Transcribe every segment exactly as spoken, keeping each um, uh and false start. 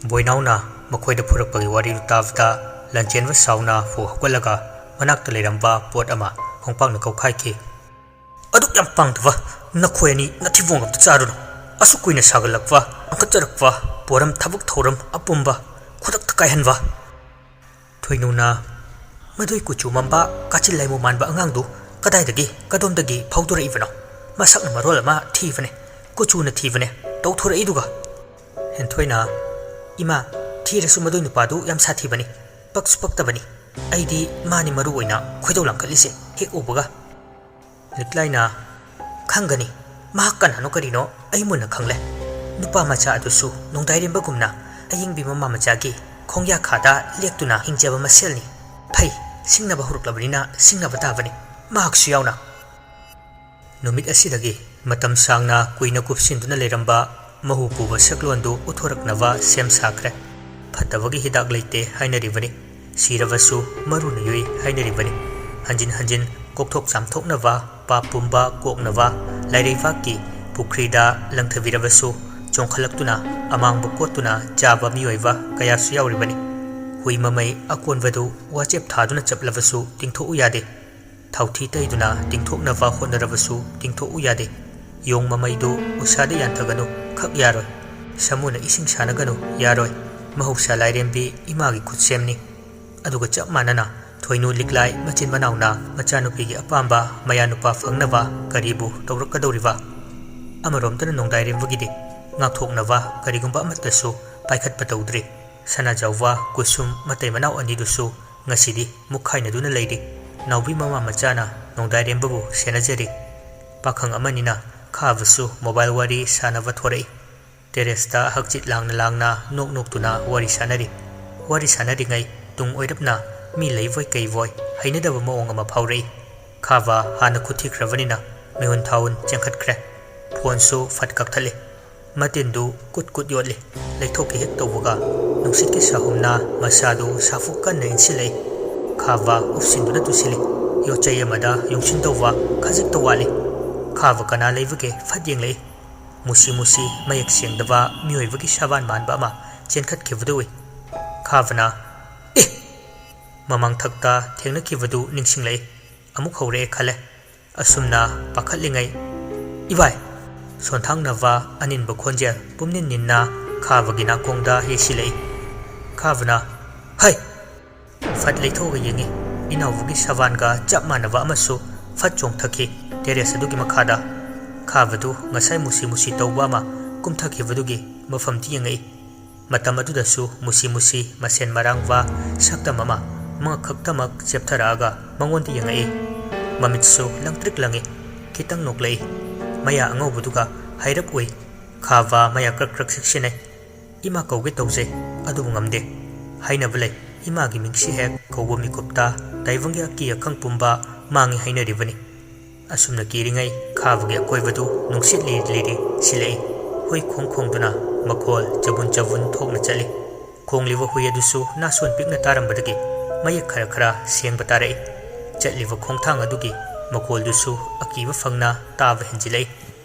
ꯕꯣꯏꯅꯥꯎꯅ ꯃꯈꯣꯏꯗ ꯐꯨꯔꯛꯄꯒꯤ ꯋꯥꯔꯤꯗꯨ ꯇꯥꯕꯗ, ꯂꯟꯆꯦꯟꯕ ꯁꯥꯎꯅ ꯐꯨ ꯍꯧꯒꯠꯂꯒ ꯃꯅꯥꯛꯇ ꯂꯩꯔꯝꯕ ꯄꯣꯠ ꯑꯃ ꯈꯣꯡꯄꯥꯛꯅ ꯀꯧꯈꯥꯏꯈꯤ꯫ "ꯑꯗꯨꯛ ꯌꯥꯝ ꯄꯥꯡꯗꯕ ꯅꯈꯣꯏ ꯑꯅꯤ ꯅꯊꯤꯕꯣꯡ ꯑꯝꯇ ꯆꯥꯔꯨꯅꯨ꯫ ꯑꯁꯨꯛ ꯀꯨꯏꯅ ꯁꯥꯒꯠꯂꯛꯄ, ꯄꯥꯡꯈꯠꯆꯔꯛꯄ ꯄꯣꯔꯝ, ꯊꯕꯛ ꯊꯧꯔꯝ ꯑꯄꯨꯝꯕ ꯈꯨꯗꯛꯇ ꯀꯥꯏꯍꯟꯕ꯫" ꯊꯣꯏꯅꯨꯅ, "ꯃꯗꯨꯏ ꯀꯨꯆꯨ ꯃꯝꯕ, ꯀꯥꯆꯤꯜ ꯂꯥꯏꯃꯨ ꯃꯥꯟꯕ ꯑꯉꯥꯡꯗꯨ ꯀꯗꯥꯏꯗꯒꯤ, ꯀꯗꯣꯝꯗꯒꯤ ꯐꯥꯎꯗꯣꯔꯛꯏꯕꯅꯣ? ꯃꯁꯛꯅ ꯃꯔꯣꯜ ꯑꯃ ꯊꯤꯕꯅꯦ, ꯀꯨꯆꯨꯅ ꯊꯤꯕꯅꯦ, ꯇꯧꯊꯣꯔꯛꯏꯗꯨꯒ꯫" ꯍꯦꯟꯊꯣꯏꯅ, "ꯏꯃꯥ, ꯊꯤꯔꯁꯨ ꯃꯗꯨꯏ ꯅꯨꯄꯥꯗꯨ ꯌꯥꯝ ꯁꯥꯊꯤꯕꯅꯤ, ꯄꯛꯁꯨ ꯄꯛꯇꯕꯅꯤ꯫ ꯑꯩꯗꯤ ꯃꯥꯅꯤ ꯃꯔꯨ ꯑꯣꯏꯅ ꯈꯣꯏꯗꯧ ꯂꯥꯡꯈꯠꯂꯤꯁꯦ ꯍꯦꯛ ꯎꯕꯒ꯫" ꯂꯤꯛꯂꯥꯏꯅ, "ꯈꯪꯒꯅꯤ꯫ ꯃꯍꯥꯛ ꯀꯅꯥꯅꯣ ꯀꯔꯤꯅꯣ ꯑꯩ ꯃꯨꯟꯅ ꯈꯪꯂꯦ꯫ ꯅꯨꯄꯥ ꯃꯆꯥ ꯑꯗꯨꯁꯨ ꯅꯣꯡꯗꯥꯏꯔꯦꯝꯕꯒꯨꯝꯅ ꯑꯌꯤꯡꯕꯤ ꯃꯃꯥ ꯃꯆꯥꯒꯤ ꯈꯣꯡꯌꯥꯈꯥꯗ ꯂꯦꯛꯇꯨꯅ ꯍꯤꯡꯖꯕ ꯃꯁꯦꯜꯅꯤ꯫ ꯐꯩ, ꯁꯤꯡꯅꯕ ꯍꯧꯔꯛꯂꯕꯅꯤꯅ ꯁꯤꯡꯅꯕ ꯇꯥꯕꯅꯤ, ꯃꯍꯥꯛꯁꯨ ꯌꯥꯎꯅ꯫" ꯅꯨꯃꯤꯠ ꯑꯁꯤꯗꯒꯤ ꯃꯇꯝ ꯁꯥꯡꯅ ꯀꯨꯏꯅ ꯀꯨꯞꯁꯤꯟꯗꯨꯅ ꯂꯩꯔꯝꯕ ꯃꯍꯨ ꯄꯨꯕ ꯁꯛꯂꯣꯟꯗꯨ ꯎꯠꯊꯣꯔꯛꯅꯕ ꯁꯦꯝ ꯁꯥꯈ꯭ꯔꯦ꯫ ꯐꯠꯇꯕꯒꯤ ꯍꯤꯗꯥꯛ ꯂꯩꯇꯦ ꯍꯥꯏꯅꯔꯤꯕꯅꯤ꯫ ꯁꯤꯔꯕꯁꯨ ꯃꯔꯨꯅ ꯌꯨꯏ ꯍꯥꯏꯅꯔꯤꯕꯅꯤ꯫ ꯍꯟꯖꯤꯟ ꯍꯟꯖꯤꯟ ꯀꯣꯛꯊꯣꯛ ꯆꯥꯝꯊꯣꯛꯅꯕ, ꯄꯥꯞ ꯄꯨꯝꯕ ꯀꯣꯛꯅꯕ, ꯂꯥꯏꯔꯩꯕꯥꯛꯀꯤ ꯄꯨꯈ꯭ꯔꯤꯗ ꯂꯪꯊꯕꯤꯔꯕꯁꯨ, ꯆꯣꯡꯈꯠꯂꯛꯇꯨꯅ ꯑꯃꯥꯡꯕ ꯀꯣꯠꯇꯨꯅ ꯆꯥꯕ ꯃꯤꯑꯣꯏꯕ ꯀꯌꯥꯁꯨ ꯌꯥꯎꯔꯤꯕꯅꯤ꯫ ꯍꯨꯏ ꯃꯃꯩ ꯑꯀꯣꯟꯕꯗꯨ ꯋꯥꯆꯦꯞ ꯊꯥꯗꯨꯅ ꯆꯞꯂꯕꯁꯨ ꯇꯤꯡꯊꯣꯛꯎ ꯌꯥꯗꯦ꯫ ꯊꯥꯎꯊꯤ ꯇꯩꯗꯨꯅ ꯇꯤꯡꯊꯣꯛꯅꯕ ꯍꯣꯠꯅꯔꯕꯁꯨ ꯇꯤꯡꯊꯣꯛꯎ ꯌꯥꯗꯦ꯫ ꯌꯣꯡ ꯃꯃꯩꯗꯨ ꯎꯁꯥꯗ ꯌꯥꯟꯊꯒꯅꯨ, ꯈꯛ ꯌꯥꯔꯣꯏ꯫ ꯁꯥꯃꯨꯅ ꯏꯁꯤꯡ ꯁꯥꯟꯅꯒꯅꯨ, ꯌꯥꯔꯣꯏ꯫ ꯃꯍꯧꯁꯥ ꯂꯥꯏꯔꯦꯝꯕꯤ ꯏꯃꯥꯒꯤ ꯈꯨꯠꯁꯦꯝꯅꯤ꯫ ꯑꯗꯨꯒ ꯆꯞ ꯃꯥꯟꯅꯅ ꯊꯣꯏꯅꯨ ꯂꯤꯛꯂꯥꯏ ꯃꯆꯤꯟ ꯃꯅꯥꯎꯅ ꯃꯆꯥꯅꯨꯄꯤꯒꯤ ꯑꯄꯥꯝꯕ ꯃꯌꯥ ꯅꯨꯄꯥ ꯐꯪꯅꯕ ꯀꯔꯤꯕꯨ ꯇꯧꯔꯛꯀꯗꯧꯔꯤꯕ? ꯑꯃꯔꯣꯝꯗꯅ ꯅꯣꯡꯗꯥꯏꯔꯦꯝꯕꯒꯤꯗꯤ ꯉꯥꯛꯊꯣꯛꯅꯕ ꯀꯔꯤꯒꯨꯝꯕ ꯑꯃꯠꯇꯁꯨ ꯄꯥꯏꯈꯠꯄ ꯇꯧꯗ꯭ꯔꯤ꯫ ꯁꯅꯥꯖꯥꯎꯕ, ꯀꯨꯁꯨꯝ ꯃꯇꯩ ꯃꯅꯥꯎ ꯑꯅꯤꯗꯨꯁꯨ ꯉꯁꯤꯗꯤ ꯃꯨꯛꯈꯥꯏꯅꯗꯨꯅ ꯂꯩꯔꯤ꯫ ꯅꯥꯎꯕꯤ ꯃꯃꯥ ꯃꯆꯥꯅ ꯅꯣꯡꯗꯥꯏꯔꯦꯝꯕꯕꯨ ꯁꯦꯟꯅꯖꯔꯤ꯫ ꯄꯥꯈꯪ ꯑꯃꯅꯤꯅ ꯈꯥꯕꯁꯨ ꯃꯣꯕꯥꯏꯜ ꯋꯥꯔꯤ ꯁꯥꯟꯅꯕ ꯊꯣꯔꯛꯏ꯫ ꯇꯦꯔꯦꯁꯇ ꯍꯛꯆꯤꯠ ꯂꯥꯡꯅ ꯂꯥꯡꯅ ꯅꯣꯛ ꯅꯣꯛꯇꯨꯅ ꯋꯥꯔꯤ ꯁꯥꯟꯅꯔꯤ꯫ ꯋꯥꯔꯤ ꯁꯥꯟꯅꯔꯤꯉꯩ ꯇꯨꯡ ꯑꯣꯏꯔꯞꯅ ꯃꯤ ꯂꯩꯕꯣꯏ ꯀꯩꯕꯣꯏ ꯍꯩꯅꯗꯕ ꯃꯑꯣꯡ ꯑꯃ ꯐꯥꯎꯔꯛꯏ꯫ ꯈꯥꯕ ꯍꯥꯟꯅ ꯈꯨꯠ ꯊꯤꯈ꯭ꯔꯕꯅꯤꯅ ꯃꯤꯍꯨꯟ ꯊꯥꯍꯨꯟ ꯆꯦꯟꯈꯠꯈ꯭ꯔꯦ꯫ ꯐꯣꯟꯁꯨ ꯐꯠ ꯀꯛꯊꯠꯂꯤ꯫ ꯃꯇꯤꯟꯗꯨ ꯀꯨꯠ ꯀꯨꯠ ꯌꯣꯠꯂꯤ꯫ ꯂꯩꯊꯣꯛꯀꯦ ꯍꯦꯛ ꯇꯧꯕꯒ ꯅꯨꯡꯁꯤꯠꯀꯤ ꯁꯥꯍꯨꯝꯅ ꯃꯁꯥꯗꯨ ꯁꯥꯐꯨ ꯀꯟꯅ ꯏꯟꯁꯤꯜꯂꯛꯏ꯫ ꯈꯥꯕ ꯎꯞꯁꯤꯟꯗꯨꯅ ꯇꯨꯁꯤꯜꯂꯤ꯫ ꯌꯣꯠꯆꯩ ꯑꯃꯗ ꯌꯣꯡꯁꯤꯟꯗꯧꯕ ꯈꯖꯤꯛꯇ ꯋꯥꯠꯂꯤ꯫ ꯈꯥꯕ ꯀꯅꯥ ꯂꯩꯕꯒꯦ ꯐꯠ ꯌꯦꯡꯂꯛꯏ꯫ ꯃꯨꯁꯤ ꯃꯨꯁꯤ ꯃꯌꯦꯛ ꯁꯦꯡꯗꯕ ꯃꯤꯑꯣꯏꯕꯒꯤ ꯁꯕꯥꯟ ꯃꯥꯟꯕ ꯑꯃ ꯆꯦꯟꯈꯠꯈꯤꯕꯗꯨ ꯎꯏ꯫ ꯈꯥꯕꯅ, "ꯑꯦ!" ꯃꯃꯥꯡꯊꯛꯇ ꯊꯦꯡꯅꯈꯤꯕꯗꯨ ꯅꯤꯡꯁꯤꯡꯂꯛꯏ꯫ ꯑꯃꯨꯛ ꯍꯧꯔꯛꯑꯦ ꯈꯜꯂꯦ꯫ ꯑꯁꯨꯝꯅ ꯄꯥꯈꯠꯂꯤꯉꯩ, "ꯏꯕꯥꯏ!" ꯁꯣꯟꯊꯥꯡꯅꯕ ꯑꯅꯤꯟꯕ ꯈꯣꯟꯖꯦꯜ ꯄꯨꯝꯅꯤꯟ ꯅꯤꯟꯅ ꯈꯥꯕꯒꯤ ꯅꯥꯀꯣꯡꯗ ꯌꯩꯁꯤꯜꯂꯛꯏ꯫ ꯈꯥꯕꯅ, "ꯍꯩ!" ꯐꯠ ꯂꯩꯊꯣꯛꯑꯒ ꯌꯦꯡꯉꯤ꯫ ꯏꯅꯥꯎꯕꯒꯤ ꯁꯕꯥꯟꯒ ꯆꯞ ꯃꯥꯟꯅꯕ ꯑꯃꯁꯨ ꯐꯠ ꯆꯣꯡꯊꯈꯤ ꯇꯦꯔꯦꯁ ꯑꯗꯨꯒꯤ ꯃꯈꯥꯗ꯫ ꯈꯥꯕꯗꯨ ꯉꯁꯥꯏ ꯃꯨꯁꯤ ꯃꯨꯁꯤ ꯇꯧꯕ ꯑꯃ ꯀꯨꯝꯊꯈꯤꯕꯗꯨꯒꯤ ꯃꯐꯝꯗꯤ ꯌꯦꯡꯉꯛꯏ꯫ ꯃꯇꯝ ꯑꯗꯨꯗꯁꯨ ꯃꯨꯁꯤ ꯃꯨꯁꯤ ꯃꯁꯦꯟ ꯃꯔꯥꯡꯕ ꯁꯛꯇꯝ ꯑꯃ ꯃꯉꯛ ꯈꯛꯇꯃꯛ ꯆꯦꯞꯊꯔꯛꯑꯒ ꯃꯉꯣꯟꯗ ꯌꯦꯡꯉꯛꯏ꯫ ꯃꯃꯤꯠꯁꯨ ꯂꯪꯇ꯭ꯔꯤꯛ ꯂꯪꯏ꯫ ꯈꯤꯇꯪ ꯅꯣꯛꯂꯛꯏ꯫ ꯃꯌꯥ ꯑꯉꯧꯕꯗꯨꯒ ꯍꯥꯏꯔꯞ ꯎꯏ꯫ ꯈꯥꯕ ꯃꯌꯥ ꯀ꯭ꯔꯛ ꯀ꯭ꯔꯛ ꯁꯤꯛꯁꯤꯟꯅꯩ꯫ "ꯏꯃꯥ ꯀꯧꯒꯦ ꯇꯧꯖꯩ, ꯑꯗꯨꯕꯨ ꯉꯝꯗꯦ꯫ ꯍꯥꯏꯅꯕ ꯂꯩ, ꯏꯃꯥꯒꯤ ꯃꯤꯡꯁꯤ ꯍꯦꯛ ꯀꯧꯕ ꯃꯤꯀꯨꯞꯇ ꯇꯥꯏꯕꯪꯒꯤ ꯑꯀꯤ ꯑꯈꯪ ꯄꯨꯝꯕ ꯃꯥꯡꯉꯤ ꯍꯥꯏꯅꯔꯤꯕꯅꯤ"꯫ ꯑꯁꯨꯝꯅ ꯀꯤꯔꯤꯉꯩ ꯈꯥꯕꯒꯤ ꯑꯀꯣꯏꯕꯗꯨ ꯅꯨꯡꯁꯤꯠ ꯂꯤꯔꯤ ꯂꯤꯔꯤ ꯁꯤꯜꯂꯛꯏ꯫ ꯍꯨꯏ ꯈꯣꯡ ꯈꯣꯡꯗꯨꯅ ꯃꯈꯣꯜ ꯆꯕꯨꯟ ꯆꯕꯨꯟ ꯊꯣꯛꯅ ꯆꯠꯂꯤ꯫ ꯈꯣꯡꯂꯤꯕ ꯍꯨꯏ ꯑꯗꯨꯁꯨ ꯅꯥꯁꯣꯟ ꯄꯤꯛꯅ ꯇꯥꯔꯝꯕꯗꯒꯤ ꯃꯌꯦꯛ ꯈꯔ ꯈꯔ ꯁꯦꯡꯕ ꯇꯥꯔꯛꯏ꯫ ꯆꯠꯂꯤꯕ ꯈꯣꯡꯊꯥꯡ ꯑꯗꯨꯒꯤ ꯃꯈꯣꯜꯗꯨꯁꯨ ꯑꯀꯤꯕ ꯐꯪꯅ ꯇꯥꯕ ꯍꯦꯟꯖꯤꯜꯂꯛꯏ꯫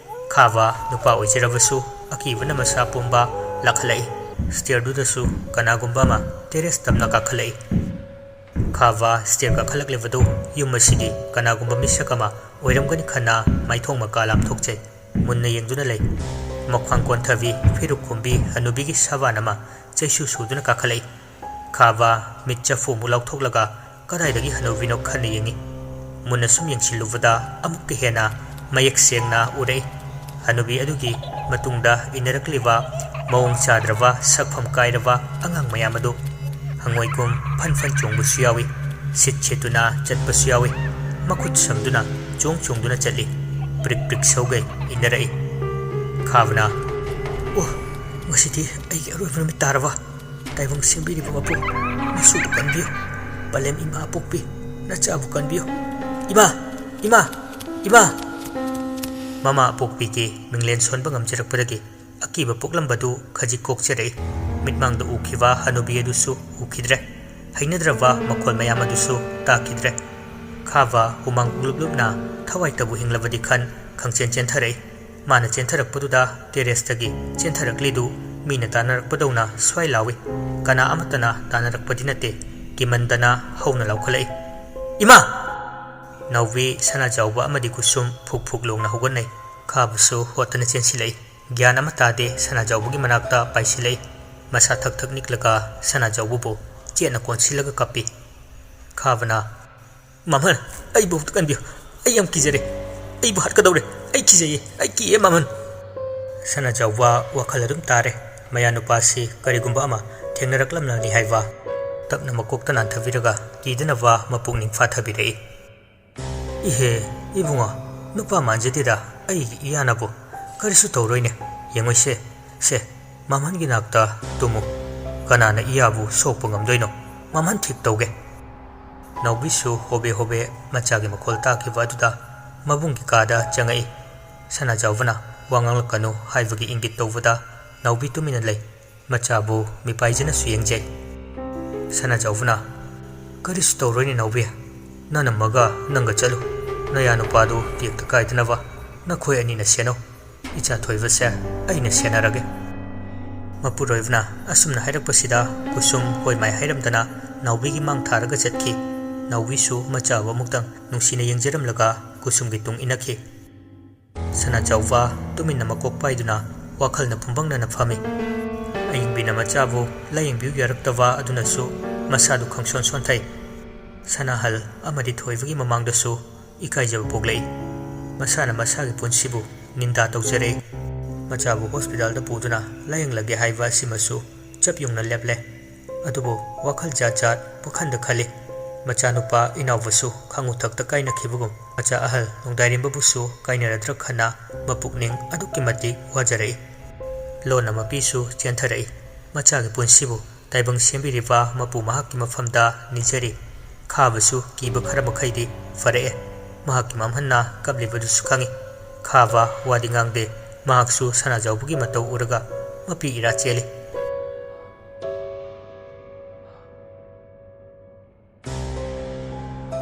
ꯈꯥꯕ ꯅꯨꯄꯥ ꯑꯣꯏꯖꯔꯕꯁꯨ ꯑꯀꯤꯕꯅ ꯃꯁꯥ ꯄꯨꯝꯕ ꯂꯥꯛꯍꯜꯂꯛꯏ꯫ ꯁ꯭ꯇꯦꯌꯔꯗꯨꯗꯁꯨ ꯀꯅꯥꯒꯨꯝꯕ ꯑꯃ ꯇꯦꯔꯦꯁ ꯇꯝꯅ ꯀꯥꯈꯠꯂꯛꯏ꯫ ꯈꯥꯕ ꯁ꯭ꯇꯦꯌꯔ ꯀꯥꯈꯠꯂꯛꯂꯤꯕꯗꯨ ꯌꯨꯝ ꯑꯁꯤꯒꯤ ꯀꯅꯥꯒꯨꯝꯕ ꯃꯤꯁꯛ ꯑꯃ ꯑꯣꯏꯔꯝꯒꯅꯤ ꯈꯟꯅ ꯃꯥꯏꯊꯣꯡ ꯃꯀꯥ ꯂꯥꯝꯊꯣꯛꯆꯩ꯫ ꯃꯨꯟꯅ ꯌꯦꯡꯗꯨꯅ ꯂꯩ꯫ ꯃꯈ꯭ꯋꯥꯡ ꯀꯣꯟꯊꯕꯤ, ꯐꯤꯔꯨꯛ ꯈꯨꯝꯕꯤ ꯍꯅꯨꯕꯤꯒꯤ ꯁꯥꯕꯥꯟ ꯑꯃ ꯆꯩꯁꯨ ꯁꯨꯗꯨꯅ ꯀꯥꯈꯠꯂꯛꯏ꯫ ꯈꯥꯕ ꯃꯤꯠ ꯆꯐꯨꯃꯨꯛ ꯂꯥꯎꯊꯣꯛꯂꯒ ꯀꯗꯥꯏꯗꯒꯤ ꯍꯅꯨꯕꯤꯅꯣ ꯈꯟꯅ ꯌꯦꯡꯏ꯫ ꯃꯨꯟꯅ ꯁꯨꯝ ꯌꯦꯡꯁꯤꯜꯂꯨꯕꯗ ꯑꯃꯨꯛꯀ ꯍꯦꯟꯅ ꯃꯌꯦꯛ ꯁꯦꯡꯅ ꯎꯔꯛꯏ꯫ ꯍꯅꯨꯕꯤ ꯑꯗꯨꯒꯤ ꯃꯇꯨꯡꯗ ꯏꯟꯅꯔꯛꯂꯤꯕ ꯃꯑꯣꯡ ꯆꯥꯗ꯭ꯔꯕ, ꯁꯛꯐꯝ ꯀꯥꯏꯔꯕ ꯑꯉꯥꯡ ꯃꯌꯥꯝ ꯑꯗꯨ ꯍꯪꯉꯣꯏꯒꯨꯝ ꯐꯟ ꯐꯟ ꯆꯣꯡꯕꯁꯨ ꯌꯥꯎꯏ꯫ ꯁꯤꯠ ꯁꯤꯠꯇꯨꯅ ꯆꯠꯄꯁꯨ ꯌꯥꯎꯏ꯫ ꯃꯈꯨꯠ ꯁꯝꯗꯨꯅ ꯆꯣꯡ ꯆꯣꯡꯗꯨꯅ ꯆꯠꯂꯤ꯫ ꯄ꯭ꯔꯤꯛ ꯄ꯭ꯔꯤꯛ ꯁꯧꯒꯩ ꯏꯟꯅꯔꯛꯏ꯫ ꯈꯥꯕꯅ, "ꯑꯣ, ꯉꯁꯤꯗꯤ ꯑꯩꯒꯤ ꯑꯔꯣꯏꯕ ꯅꯨꯃꯤꯠ ꯇꯥꯔꯕ? ꯇꯥꯏꯕꯪ ꯁꯦꯝꯕꯤꯔꯤꯕ ꯃꯄꯨ, ꯅꯁꯨꯕꯨ ꯀꯟꯕꯤꯌꯨ꯫ ꯄꯂꯦꯝ ꯏꯃꯥ ꯑꯄꯣꯛꯄꯤ, ꯅꯆꯥꯕꯨ ꯀꯟꯕꯤꯌꯨ꯫ ꯏꯃꯥ! ꯏꯃꯥ! ꯏꯃꯥ!" ꯃꯃꯥ ꯑꯄꯣꯛꯄꯤꯒꯤ ꯃꯤꯡꯂꯦꯟ ꯁꯣꯟꯕ ꯉꯝꯖꯔꯛꯄꯗꯒꯤ ꯑꯀꯤꯕ ꯄꯣꯛꯂꯝꯕꯗꯨ ꯈꯖꯤꯛ ꯀꯣꯛꯆꯔꯛꯏ꯫ ꯃꯤꯠꯃꯥꯡꯗ ꯎꯈꯤꯕ ꯍꯅꯨꯕꯤ ꯑꯗꯨꯁꯨ ꯎꯈꯤꯗ꯭ꯔꯦ꯫ ꯍꯩꯅꯗ꯭ꯔꯕ ꯃꯈꯣꯜ ꯃꯌꯥꯝ ꯑꯗꯨꯁꯨ ꯇꯥꯈꯤꯗ꯭ꯔꯦ꯫ ꯈꯥꯕ ꯍꯨꯃꯥꯡ ꯄꯨꯡꯂꯨꯞ ꯂꯨꯞꯅ ꯊꯋꯥꯏꯇꯕꯨ ꯍꯤꯡꯂꯕꯗꯤ ꯈꯟ ꯈꯪꯆꯦꯟ ꯆꯦꯟꯊꯔꯛꯏ꯫ ꯃꯥꯅ ꯆꯦꯟꯊꯔꯛꯄꯗꯨꯗ ꯇꯦꯔꯦꯁꯇꯒꯤ ꯆꯦꯟꯊꯔꯛꯂꯤꯗꯨ ꯃꯤꯅ ꯇꯥꯟꯅꯔꯛꯄꯗꯧꯅ ꯁ꯭ꯋꯥꯏ ꯂꯥꯎꯏ꯫ ꯀꯅꯥ ꯑꯃꯠꯇꯅ ꯇꯥꯟꯅꯔꯛꯄꯗꯤ ꯅꯠꯇꯦ꯫ ꯀꯤꯃꯟꯗꯅ ꯍꯧꯅ ꯂꯥꯎꯈꯠꯂꯛꯏ, "ꯏꯃꯥ!" ꯅꯥꯎꯕꯤ, ꯁꯅꯥꯖꯥꯎꯕ ꯑꯃꯗꯤ ꯀꯨꯁꯨꯝ ꯐꯨꯛ ꯐꯨꯛ ꯂꯣꯡꯅ ꯍꯧꯒꯠꯅꯩ꯫ ꯈꯥꯕꯁꯨ ꯍꯣꯠꯇꯅ ꯆꯦꯟꯁꯤꯜꯂꯛꯏ꯫ ꯒ꯭ꯌꯥꯟ ꯑꯃ ꯇꯥꯗꯦ, ꯁꯅꯥꯖꯥꯎꯕꯒꯤ ꯃꯅꯥꯛꯇ ꯄꯥꯏꯁꯤꯜꯂꯛꯏ꯫ ꯃꯁꯥ ꯊꯛ ꯊꯛ ꯅꯤꯛꯂꯒ ꯁꯅꯥꯖꯥꯎꯕꯕꯨ ꯆꯦꯠꯅ ꯀꯣꯟꯁꯤꯜꯂꯒ ꯀꯞꯄꯤ꯫ ꯈꯥꯕꯅ, "ꯃꯥꯝꯍꯟ, ꯑꯩꯕꯨ ꯑꯃꯨꯛꯇ ꯀꯟꯕꯤꯌꯨ꯫ ꯑꯩ ꯌꯥꯝ ꯀꯤꯖꯔꯦ꯫ ꯑꯩꯕꯨ ꯍꯥꯠꯀꯗꯧꯔꯦ꯫ ꯑꯩ ꯀꯤꯖꯩꯌꯦ꯫ ꯑꯩ ꯀꯤꯌꯦ, ꯃꯥꯝꯍꯟ꯫" ꯁꯅꯥꯖꯥꯎꯕ ꯋꯥꯈꯜ ꯑꯗꯨꯝ ꯇꯥꯔꯦ꯫ ꯃꯌꯥꯅꯨꯄꯥꯁꯤ ꯀꯔꯤꯒꯨꯝꯕ ꯑꯃ ꯊꯦꯡꯅꯔꯛꯂꯝꯂꯅꯤ ꯍꯥꯏꯕ꯫ ꯇꯞꯅ ꯃꯀꯣꯛꯇ ꯅꯥꯟꯊꯕꯤꯔꯒ ꯀꯤꯗꯅꯕ ꯃꯄꯨꯛꯅꯤꯡ ꯐꯥꯊꯕꯤꯔꯛꯏ꯫ "ꯏꯍꯦ, ꯏꯕꯨꯡꯉꯣ, ꯅꯨꯄꯥ ꯃꯥꯟꯖꯗꯦꯗ ꯑꯩꯒꯤ ꯏꯌꯥꯅꯕꯨ꯫ ꯀꯔꯤꯁꯨ ꯇꯧꯔꯣꯏꯅꯦ꯫ ꯌꯦꯡꯉꯣꯏꯁꯦ꯫ ꯁꯦ, ꯃꯥꯝꯍꯟꯒꯤ ꯅꯥꯛꯇ ꯇꯨꯝꯃꯨ꯫ ꯀꯅꯥꯅ ꯏꯌꯥꯕꯨ ꯁꯣꯛꯄ ꯉꯝꯗꯣꯏꯅꯣ? ꯃꯥꯝꯍꯟ ꯊꯤꯛ ꯇꯧꯒꯦ꯫" ꯅꯥꯎꯕꯤꯁꯨ ꯍꯣꯕꯦ ꯍꯣꯕꯦ ꯃꯆꯥꯒꯤ ꯃꯈꯣꯜ ꯇꯥꯈꯤꯕ ꯑꯗꯨꯗ ꯃꯕꯨꯡꯒꯤ ꯀꯥꯗ ꯆꯪꯉꯛꯏ꯫ ꯁꯅꯥꯖꯥꯎꯕꯅ ꯋꯥ ꯉꯥꯡꯂꯛꯀꯅꯨ ꯍꯥꯏꯕꯒꯤ ꯏꯪꯒꯤꯠ ꯇꯧꯕꯗ ꯅꯥꯎꯕꯤ ꯇꯨꯃꯤꯟꯅ ꯂꯩ꯫ ꯃꯆꯥꯕꯨ ꯃꯤꯄꯥꯏꯖꯅꯁꯨ ꯌꯦꯡꯖꯩ꯫ ꯁꯅꯥꯖꯥꯎꯕꯅ, "ꯀꯔꯤꯁꯨ ꯇꯧꯔꯣꯏꯅꯦ ꯅꯥꯎꯕꯤ, ꯅꯅꯝꯃꯒ ꯅꯪꯒ ꯆꯠꯂꯨ꯫ ꯅꯌꯥ ꯅꯨꯄꯥꯗꯨ ꯇꯦꯛꯇ ꯀꯥꯏꯗꯅꯕ ꯅꯈꯣꯏ ꯑꯅꯤꯅ ꯁꯦꯟꯅꯧ꯫ ꯏꯆꯥ ꯊꯣꯏꯕꯁꯦ ꯑꯩꯅ ꯁꯦꯟꯅꯔꯒꯦ꯫" ꯃꯄꯨꯔꯣꯏꯕꯅ ꯑꯁꯨꯝꯅ ꯍꯥꯏꯔꯛꯄꯁꯤꯗ ꯀꯨꯁꯨꯝ ꯍꯣꯏ ꯃꯥꯏ ꯍꯥꯏꯔꯝꯗꯅ ꯅꯥꯎꯕꯤꯒꯤ ꯃꯥꯡ ꯊꯥꯔꯒ ꯆꯠꯈꯤ꯫ ꯅꯥꯎꯕꯤꯁꯨ ꯃꯆꯥꯕꯨ ꯑꯃꯨꯛꯇꯪ ꯅꯨꯡꯁꯤꯅ ꯌꯦꯡꯖꯔꯝꯂꯒ ꯀꯨꯁꯨꯝꯒꯤ ꯇꯨꯡ ꯏꯟꯅꯈꯤ꯫ ꯁꯅꯥꯖꯥꯎꯕ ꯇꯨꯃꯤꯟꯅ ꯃꯀꯣꯛ ꯄꯥꯏꯗꯨꯅ ꯋꯥꯈꯜꯅ ꯐꯨꯝꯕꯪꯅꯅ ꯐꯝꯃꯤ꯫ ꯑꯌꯤꯡꯕꯤꯅ ꯃꯆꯥꯕꯨ ꯂꯥꯌꯦꯡꯕꯤꯌꯨ ꯌꯥꯔꯛꯇꯕ ꯑꯗꯨꯅꯁꯨ ꯃꯁꯥꯗꯨ ꯈꯪꯁꯣꯟ ꯁꯣꯟꯊꯩ꯫ ꯁꯅꯥꯍꯜ ꯑꯃꯗꯤ ꯊꯣꯏꯕꯒꯤ ꯃꯃꯥꯡꯗꯁꯨ ꯏꯀꯥꯏꯖꯕ ꯄꯣꯛꯂꯛꯏ꯫ ꯃꯁꯥꯅ ꯃꯁꯥꯒꯤ ꯄꯨꯟꯁꯤꯕꯨ ꯅꯤꯟꯗꯥ ꯇꯧꯖꯔꯛꯏ꯫ ꯃꯆꯥꯕꯨ ꯍꯣꯁꯄꯤꯇꯥꯜꯗ ꯄꯨꯗꯨꯅ ꯂꯥꯌꯦꯡꯂꯒꯦ ꯍꯥꯏꯕ ꯑꯁꯤꯃꯁꯨ ꯆꯞ ꯌꯨꯡꯅ ꯂꯦꯞꯂꯦ꯫ ꯑꯗꯨꯕꯨ ꯋꯥꯈꯜ ꯖꯥꯠ ꯖꯥꯠ ꯄꯨꯈꯟꯗ ꯈꯜꯂꯤ꯫ ꯃꯆꯥꯅꯨꯄꯥ ꯏꯅꯥꯎꯕꯁꯨ ꯈꯥꯉꯨ ꯊꯛꯇ ꯀꯥꯏꯅꯈꯤꯕꯒꯨꯝ ꯃꯆꯥ ꯑꯍꯜ ꯅꯣꯡꯗꯥꯏꯔꯦꯝꯕꯕꯨꯁꯨ ꯀꯥꯏꯅꯔꯗ꯭ꯔꯥ ꯈꯟꯅ ꯃꯄꯨꯛꯅꯤꯡ ꯑꯗꯨꯛꯀꯤ ꯃꯇꯤꯛ ꯋꯥꯖꯔꯛꯏ꯫ ꯂꯣꯟꯅ ꯃꯄꯤꯁꯨ ꯆꯦꯟꯊꯔꯛꯏ꯫ ꯃꯆꯥꯒꯤ ꯄꯨꯟꯁꯤꯕꯨ ꯇꯥꯏꯕꯪ ꯁꯦꯝꯕꯤꯔꯤꯕ ꯃꯄꯨ ꯃꯍꯥꯛꯀꯤ ꯃꯐꯝꯗ ꯅꯤꯖꯔꯤ꯫ ꯈꯥꯕꯁꯨ ꯀꯤꯕ ꯈꯔ ꯃꯈꯩꯗꯤ ꯐꯔꯛꯑꯦ꯫ ꯃꯍꯥꯛꯀꯤ ꯃꯝꯍꯟꯅ ꯀꯞꯂꯤꯕꯗꯨꯁꯨ ꯈꯪꯏ꯫ ꯈꯥꯕ ꯋꯥꯗꯤ ꯉꯥꯡꯗꯦ꯫ ꯃꯍꯥꯛꯁꯨ ꯁꯅꯥꯖꯥꯎꯕꯒꯤ ꯃꯇꯧ ꯎꯔꯒ ꯃꯄꯤ ꯏꯔꯥ ꯆꯦꯜꯂꯤ꯫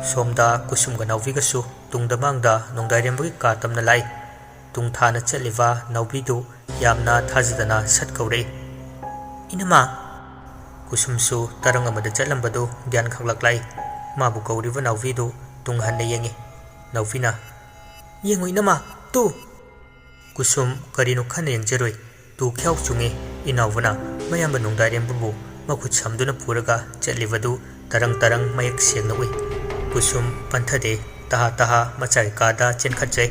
ꯁꯣꯝꯗ ꯀꯨꯁꯨꯝꯒ ꯅꯥꯎꯕꯤꯒꯁꯨ ꯇꯨꯡꯗ ꯃꯥꯡꯗ ꯅꯣꯡꯗꯥꯏꯔꯦꯝꯕꯒꯤ ꯀꯥ ꯇꯝꯅ ꯂꯥꯛꯏ꯫ ꯇꯨꯡ ꯊꯥꯅ ꯆꯠꯂꯤꯕ ꯅꯥꯎꯕꯤꯗꯨ ꯌꯥꯝꯅ ꯊꯥꯖꯗꯅ ꯁꯠ ꯀꯧꯔꯛꯏ꯫ "ꯏꯅꯝꯃ!" ꯀꯨꯁꯨꯝꯁꯨ ꯇꯔꯪ ꯑꯃꯗ ꯆꯠꯂꯝꯕꯗꯨ ꯒ꯭ꯌꯥꯟ ꯈꯛꯂꯛꯂꯛꯏ꯫ ꯃꯥꯕꯨ ꯀꯧꯔꯤꯕ ꯅꯥꯎꯕꯤꯗꯨ ꯇꯨꯡ ꯍꯟꯅ ꯌꯦꯡꯏ꯫ ꯅꯥꯎꯕꯤꯅ, "ꯌꯦꯡꯉꯨ ꯏꯅꯝꯃ, ꯇꯨ!" ꯀꯨꯁꯨꯝ ꯀꯔꯤꯅꯣ ꯈꯟꯅ ꯌꯦꯡꯖꯔꯨꯏ꯫ ꯇꯨ ꯈ꯭ꯌꯥꯎ ꯆꯨꯡꯉꯤ꯫ ꯏꯅꯥꯎꯕꯅ ꯃꯌꯥꯝꯕ ꯅꯣꯡꯗꯥꯏꯔꯦꯝꯕꯕꯨ ꯃꯈꯨꯠ ꯁꯝꯗꯨꯅ ꯄꯨꯔꯒ ꯆꯠꯂꯤꯕꯗꯨ ꯇꯔꯪ ꯇꯔꯪ ꯃꯌꯦꯛ ꯁꯦꯡꯅ ꯎꯏ꯫ ꯀꯨꯁꯨꯝ ꯄꯟꯊꯗꯦ꯫ ꯇꯍꯥ ꯇꯍꯥ ꯃꯆꯥꯒꯤ ꯀꯥꯗ ꯆꯦꯟꯈꯠꯆꯩ꯫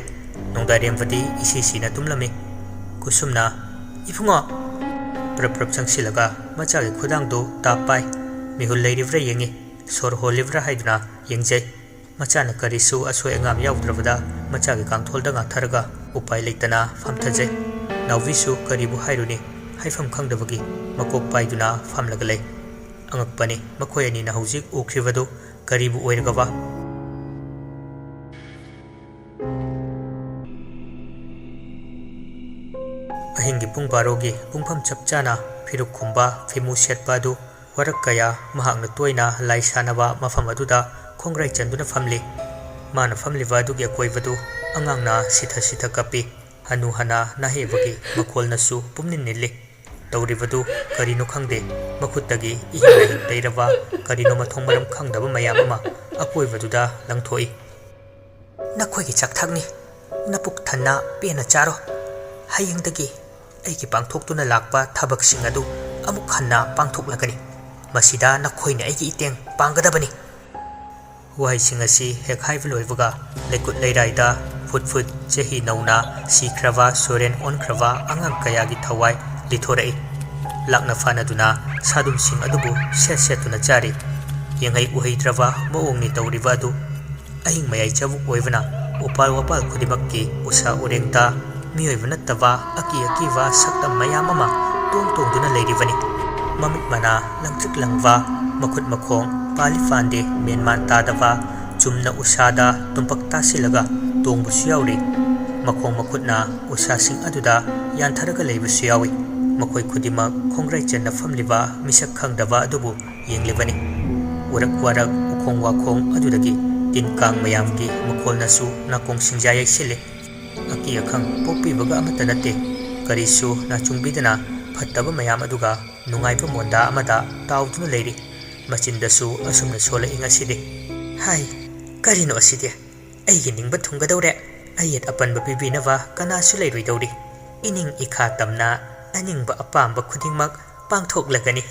ꯅꯣꯡꯗꯥꯏꯔꯦꯝꯕꯗꯤ ꯏꯁꯤ ꯁꯤꯅ ꯇꯨꯝꯂꯝꯃꯤ꯫ ꯀꯨꯁꯨꯝꯅ, "ꯏꯕꯨꯡꯉꯣ!" ꯄ꯭ꯔꯞ ꯄ꯭ꯔꯞ ꯆꯪꯁꯤꯜꯂꯒ ꯃꯆꯥꯒꯤ ꯈꯨꯗꯥꯡꯗꯨ ꯇꯥꯞ ꯄꯥꯏ꯫ ꯃꯤꯍꯨꯜ ꯂꯩꯔꯤꯕ꯭ꯔꯥ ꯌꯦꯡꯉꯤ꯫ ꯁꯣꯔ ꯍꯣꯜꯂꯤꯕ꯭ꯔꯥ ꯍꯥꯏꯗꯨꯅ ꯌꯦꯡꯖꯩ꯫ ꯃꯆꯥꯅ ꯀꯔꯤꯁꯨ ꯑꯁꯣꯏ ꯑꯉꯥꯝ ꯌꯥꯎꯗ꯭ꯔꯕꯗ ꯃꯆꯥꯒꯤ ꯀꯥꯡꯊꯣꯜꯗ ꯉꯥꯊꯔꯒ ꯎꯄꯥꯏ ꯂꯩꯇꯅ ꯐꯝꯊꯖꯩ꯫ ꯅꯥꯎꯕꯤꯁꯨ ꯀꯔꯤꯕꯨ ꯍꯥꯏꯔꯨꯅꯤ, ꯍꯥꯏꯐꯝ ꯈꯪꯗꯕꯒꯤ ꯃꯀꯣꯛ ꯄꯥꯏꯗꯨꯅ ꯐꯝꯂꯒ ꯂꯩ꯫ ꯑꯉꯛꯄꯅꯤ, ꯃꯈꯣꯏ ꯑꯅꯤꯅ ꯍꯧꯖꯤꯛ ꯎꯈ꯭ꯔꯤꯕꯗꯨ ꯀꯔꯤꯕꯨ ꯑꯣꯏꯔꯒꯕ? ꯑꯍꯤꯡꯒꯤ ꯄꯨꯡ ꯕꯥꯔꯣꯒꯤ ꯄꯨꯡꯐꯝ ꯆꯞ ꯆꯥꯅ ꯐꯤꯔꯨꯛ ꯈꯨꯝꯕ, ꯐꯤꯃꯨ ꯁꯦꯠꯄ ꯑꯗꯨ ꯋꯥꯔꯛ ꯀꯌꯥ ꯃꯍꯥꯛꯅ ꯇꯣꯏꯅ ꯂꯥꯏ ꯁꯥꯟꯅꯕ ꯃꯐꯝ ꯑꯗꯨꯗ ꯈꯣꯡꯒ꯭ꯔꯥꯏ ꯆꯟꯗꯨꯅ ꯐꯝꯂꯤ꯫ ꯃꯥꯅ ꯐꯝꯂꯤꯕ ꯑꯗꯨꯒꯤ ꯑꯀꯣꯏꯕꯗꯨ ꯑꯉꯥꯡꯅ ꯁꯤꯊ ꯁꯤꯊ ꯀꯞꯄꯤ꯫ ꯍꯅꯨ ꯍꯅꯥ ꯅꯥꯍꯦꯕꯒꯤ ꯃꯈꯣꯜꯅꯁꯨ ꯄꯨꯝꯅꯤꯜ ꯅꯤꯜꯂꯤ꯫ ꯇꯧꯔꯤꯕꯗꯨ ꯀꯔꯤꯅꯣ ꯈꯪꯗꯦ, ꯃꯈꯨꯠꯇꯒꯤ ꯏꯍꯤꯡ ꯅꯥꯍꯤꯡ ꯇꯩꯔꯕ ꯀꯔꯤꯅꯣ ꯃꯊꯣꯡ ꯃꯔꯝ ꯈꯪꯗꯕ ꯃꯌꯥꯝ ꯑꯃ ꯑꯀꯣꯏꯕꯗꯨꯗ ꯂꯪꯊꯣꯛꯏ꯫ "ꯅꯈꯣꯏꯒꯤ ꯆꯥꯛꯊꯛꯅꯤ, ꯅꯄꯨꯛ ꯊꯟꯅ ꯄꯦꯟꯅ ꯆꯥꯔꯣ꯫ ꯍꯌꯦꯡꯗꯒꯤ ꯑꯩꯒꯤ ꯄꯥꯡꯊꯣꯛꯇꯨꯅ ꯂꯥꯛꯄ ꯊꯕꯛꯁꯤꯡ ꯑꯗꯨ ꯑꯃꯨꯛ ꯍꯟꯅ ꯄꯥꯡꯊꯣꯛꯂꯒꯅꯤ꯫ ꯃꯁꯤꯗ ꯅꯈꯣꯏꯅ ꯑꯩꯒꯤ ꯏꯇꯦꯡ ꯄꯥꯡꯒꯗꯕꯅꯤ꯫" ꯋꯥꯍꯩꯁꯤꯡ ꯑꯁꯤ ꯍꯦꯛ ꯍꯥꯏꯕ ꯂꯣꯏꯕꯒ ꯂꯩꯀꯨꯠ ꯂꯩꯔꯥꯏꯗ ꯐꯨꯠ ꯐꯨꯠ ꯆꯍꯤ ꯅꯧꯅ ꯁꯤꯈ꯭ꯔꯕ ꯁꯣꯔꯦꯟ ꯑꯣꯟꯈ꯭ꯔꯕ ꯑꯉꯥꯡ ꯀꯌꯥꯒꯤ ꯊꯋꯥꯏ ꯂꯤꯊꯣꯔꯛꯏ꯫ ꯂꯥꯛꯅ ꯐꯥꯅꯗꯨꯅ ꯁꯥꯗꯨꯝꯁꯤꯡ ꯑꯗꯨꯕꯨ ꯁꯦꯠ ꯁꯦꯠꯇꯨꯅ ꯆꯥꯔꯤ꯫ ꯌꯦꯡꯍꯩ ꯎꯍꯩꯗ꯭ꯔꯕ ꯃꯑꯣꯡꯅꯤ ꯇꯧꯔꯤꯕ ꯑꯗꯨ꯫ ꯑꯍꯤꯡ ꯃꯌꯥꯏ ꯆꯕꯨꯛ ꯑꯣꯏꯕꯅ ꯎꯄꯥꯜ ꯋꯥꯄꯥꯜ ꯈꯨꯗꯤꯡꯃꯛꯀꯤ ꯎꯁꯥ ꯎꯔꯦꯡꯗ ꯃꯤꯑꯣꯏꯕ ꯅꯠꯇꯕ ꯑꯀꯤ ꯑꯀꯤꯕ ꯁꯛꯇꯝ ꯃꯌꯥꯝ ꯑꯃ ꯇꯣꯡ ꯇꯣꯡꯗꯨꯅ ꯂꯩꯔꯤꯕꯅꯤ꯫ ꯃꯃꯤꯠ ꯃꯅꯥ ꯂꯪꯇ꯭ꯔꯤꯛ ꯂꯪꯕ, ꯃꯈꯨꯠ ꯃꯈꯣꯡ ꯄꯥꯜꯂꯤ ꯄꯥꯟꯗꯦ ꯃꯦꯟ ꯃꯥꯟ ꯇꯥꯗꯕ, ꯆꯨꯝꯅ ꯎꯁꯥꯗ ꯇꯨꯝꯄꯛ ꯇꯥꯁꯤꯜꯂꯒ ꯇꯣꯡꯕꯁꯨ ꯌꯥꯎꯔꯤ꯫ ꯃꯈꯣꯡ ꯃꯈꯨꯠꯅ ꯎꯁꯥꯁꯤꯡ ꯑꯗꯨꯗ ꯌꯥꯟꯊꯔꯒ ꯂꯩꯕꯁꯨ ꯌꯥꯎꯏ꯫ ꯃꯈꯣꯏ ꯈꯨꯗꯤꯡꯃꯛ ꯈꯣꯡꯒ꯭ꯔꯥꯏ ꯆꯟꯅ ꯐꯝꯂꯤꯕ ꯃꯤꯁꯛ ꯈꯪꯗꯕ ꯑꯗꯨꯕꯨ ꯌꯦꯡꯂꯤꯕꯅꯤ꯫ ꯎꯔꯛ ꯋꯥꯔꯛ ꯎꯈꯣꯡ ꯋꯥꯈꯣꯡ ꯑꯗꯨꯗꯒꯤ ꯇꯤꯟ ꯀꯥꯡ ꯃꯌꯥꯝꯒꯤ ꯃꯈꯣꯜꯅꯁꯨ ꯅꯥꯀꯣꯡ ꯁꯤꯡꯖꯥ ꯌꯩꯁꯤꯜꯂꯤ꯫ ꯑꯀꯤ ꯑꯈꯪ ꯄꯣꯛꯄꯤꯕꯒ ꯑꯃꯠꯇ ꯅꯠꯇꯦ꯫ ꯀꯔꯤꯁꯨ ꯅꯥꯆꯨꯡꯕꯤꯗꯅ ꯐꯠꯇꯕ ꯃꯌꯥꯝ ꯑꯗꯨꯒ ꯅꯨꯡꯉꯥꯏꯕ ꯃꯣꯟꯗꯥ ꯑꯃꯗ ꯇꯥꯎꯗꯨꯅ ꯂꯩꯔꯤ꯫ ꯃꯆꯤꯟꯗꯁꯨ ꯑꯁꯨꯝꯅ ꯁꯣꯜꯂꯛꯏ ꯉꯁꯤꯗꯤ꯫ ꯍꯥꯏ, ꯀꯔꯤꯅꯣ ꯑꯁꯤꯗꯤ? ꯑꯩꯒꯤ ꯅꯤꯡꯕ ꯊꯨꯡꯒꯗꯧꯔꯦ꯫ ꯑꯌꯦꯠ ꯑꯄꯟꯕ ꯄꯤꯕꯤꯅꯕ ꯀꯅꯥꯁꯨ ꯂꯩꯔꯣꯏꯗꯧꯔꯤ꯫ ꯏꯅꯤꯡ ꯏꯈꯥ ꯇꯝꯅ ꯑꯅꯤꯡꯕ ꯑꯄꯥꯝꯕ ꯈꯨꯗꯤꯡꯃꯛ ꯄꯥꯡꯊꯣꯛꯂꯒꯅꯤ꯫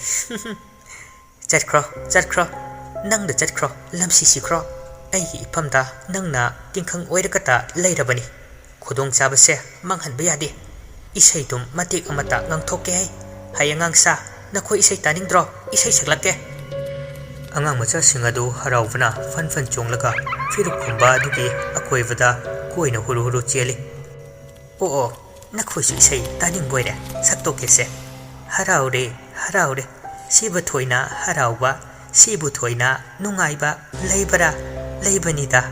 ꯆꯠꯈ꯭ꯔꯣ, ꯆꯠꯈ꯭ꯔꯣ, ꯅꯪꯗ ꯆꯠꯈ꯭ꯔꯣ, ꯂꯝꯁꯤ ꯁꯤꯈ꯭ꯔꯣ꯫ ꯑꯩꯒꯤ ꯏꯐꯝꯗ ꯅꯪꯅ ꯇꯤꯡꯈꯪ ꯑꯣꯏꯔꯒꯇ ꯂꯩꯔꯕꯅꯤ꯫ ꯈꯨꯗꯣꯡꯆꯥꯕꯁꯦ ꯃꯥꯡꯍꯟꯕ ꯌꯥꯗꯦ꯫ ꯏꯁꯩꯗꯨꯝ ꯃꯇꯦꯛ ꯑꯃꯇ ꯉꯥꯡꯊꯣꯛꯀꯦ ꯍꯩ꯫ ꯍꯩ ꯑꯉꯥꯡꯁꯥ, ꯅꯈꯣꯏ ꯏꯁꯩ ꯇꯥꯅꯤꯡꯗ꯭ꯔꯣ? ꯏꯁꯩ ꯁꯛꯂꯛꯀꯦ꯫ ꯑꯉꯥꯡ ꯃꯆꯥꯁꯤꯡ ꯑꯗꯨ ꯍꯔꯥꯎꯕꯅ ꯐꯟ ꯐꯟ ꯆꯣꯡꯂꯒ ꯐꯤꯔꯨꯛ ꯈꯨꯝꯕ ꯑꯗꯨꯒꯤ ꯑꯀꯣꯏꯕꯗ ꯀꯣꯏꯅ ꯍꯨꯔꯨ ꯍꯨꯔꯨ ꯆꯦꯜꯂꯤ꯫ ꯑꯣ, ꯑꯣ, ꯅꯈꯣꯏꯁꯨ ꯏꯁꯩ ꯇꯥꯅꯤꯡꯕꯣꯏꯔꯦ, ꯁꯛꯇꯣꯛꯀꯦꯁꯦ꯫ ꯍꯔꯥꯎꯔꯦ, ꯍꯔꯥꯎꯔꯦ, ꯁꯤꯕꯨ ꯊꯣꯏꯅ ꯍꯔꯥꯎꯕ, ꯁꯤꯕꯨ ꯊꯣꯏꯅ ꯅꯨꯡꯉꯥꯏꯕ ꯂꯩꯕꯔꯥ? ꯂꯩꯕꯅꯤꯗ꯫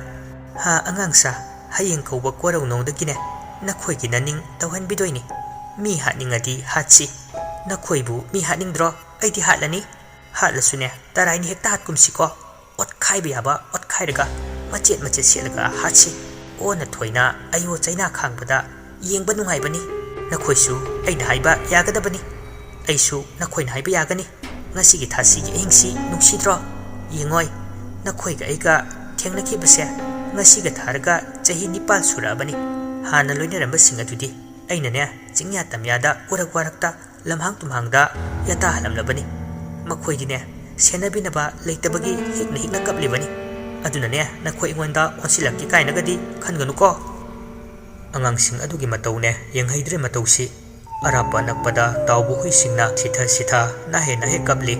ꯍꯥ, ꯑꯉꯥꯡꯁꯥ, ꯍꯌꯦꯡ ꯀꯧꯕ ꯀꯣꯔꯧꯅꯣꯡꯗꯒꯤꯅꯦ, ꯅꯈꯣꯏꯒꯤ ꯅꯅꯤꯡ ꯇꯧꯍꯟꯕꯤꯗꯣꯏꯅꯤ꯫ ꯃꯤ ꯍꯥꯠꯅꯤꯡꯉꯗꯤ ꯍꯥꯠꯁꯤ꯫ ꯅꯈꯣꯏꯕꯨ ꯃꯤ ꯍꯥꯠꯅꯤꯡꯗ꯭ꯔꯣ? ꯑꯩꯗꯤ ꯍꯥꯠꯂꯅꯤ꯫ ꯍꯥꯠꯂꯁꯨꯅꯦ, ꯇꯔꯥꯏꯅ ꯍꯦꯛꯇ ꯍꯥꯠꯀꯨꯝꯁꯤꯀꯣ꯫ ꯑꯣꯠꯈꯥꯏꯕ ꯌꯥꯕ ꯑꯣꯠꯈꯥꯏꯔꯒ, ꯃꯆꯦꯠ ꯃꯆꯦꯠ ꯁꯦꯠꯂꯒ ꯍꯥꯠꯁꯤ꯫ ꯑꯣꯟꯅ ꯊꯣꯏꯅ ꯑꯌꯣ ꯆꯩꯅꯥ ꯈꯥꯡꯕꯗ ꯌꯦꯡꯕ ꯅꯨꯡꯉꯥꯏꯕꯅꯤ꯫ ꯅꯈꯣꯏꯁꯨ ꯑꯩꯅ ꯍꯥꯏꯕ ꯌꯥꯒꯗꯕꯅꯤ꯫ ꯑꯩꯁꯨ ꯅꯈꯣꯏꯅ ꯍꯥꯏꯕ ꯌꯥꯒꯅꯤ꯫ ꯉꯁꯤꯒꯤ ꯊꯥꯁꯤꯒꯤ ꯑꯍꯤꯡꯁꯤ ꯅꯨꯡꯁꯤꯗ꯭ꯔꯣ? ꯌꯦꯡꯉꯣꯏ, ꯅꯈꯣꯏꯒ ꯑꯩꯒ ꯊꯦꯡꯅꯈꯤꯕꯁꯦ ꯉꯁꯤꯒ ꯊꯥꯔꯒ ꯆꯍꯤ ꯅꯤꯄꯥꯜ ꯁꯨꯔꯛꯑꯕꯅꯤ꯫ ꯍꯥꯟꯅ ꯂꯣꯏꯅꯔꯝꯕꯁꯤꯡ ꯑꯗꯨꯗꯤ ꯑꯩꯅꯅꯦ, ꯆꯤꯡꯌꯥ ꯇꯝꯌꯥꯗ, ꯎꯔꯛ ꯋꯥꯔꯛꯇ, ꯂꯝꯍꯥꯡ ꯇꯨꯝꯍꯥꯡꯗ ꯌꯥꯇꯥꯍꯜꯂꯝꯂꯕꯅꯤ꯫ ꯃꯈꯣꯏꯗꯤꯅꯦ, ꯁꯦꯟꯅꯕꯤꯅꯕ ꯂꯩꯇꯕꯒꯤ ꯍꯤꯛꯅ ꯍꯤꯛꯅ ꯀꯞꯂꯤꯕꯅꯤ꯫ ꯑꯗꯨꯅꯅꯦ, ꯅꯈꯣꯏ ꯑꯩꯉꯣꯟꯗ ꯑꯣꯟꯁꯤꯜꯂꯛꯀꯦ ꯀꯥꯏꯅꯒꯗꯤ ꯈꯟꯒꯅꯨꯀꯣ꯫ ꯑꯉꯥꯡꯁꯤꯡ ꯑꯗꯨꯒꯤ ꯃꯇꯧꯅꯦ, ꯌꯦꯡꯍꯩꯗ꯭ꯔꯦ ꯃꯇꯧꯁꯤ꯫ ꯑꯔꯥꯞꯄ ꯑꯅꯛꯄꯗ ꯇꯥꯎꯕ ꯍꯨꯏꯁꯤꯡꯅ ꯁꯤꯊ ꯁꯤꯊ ꯅꯥꯍꯦ ꯅꯥꯍꯦ ꯀꯞꯂꯤ꯫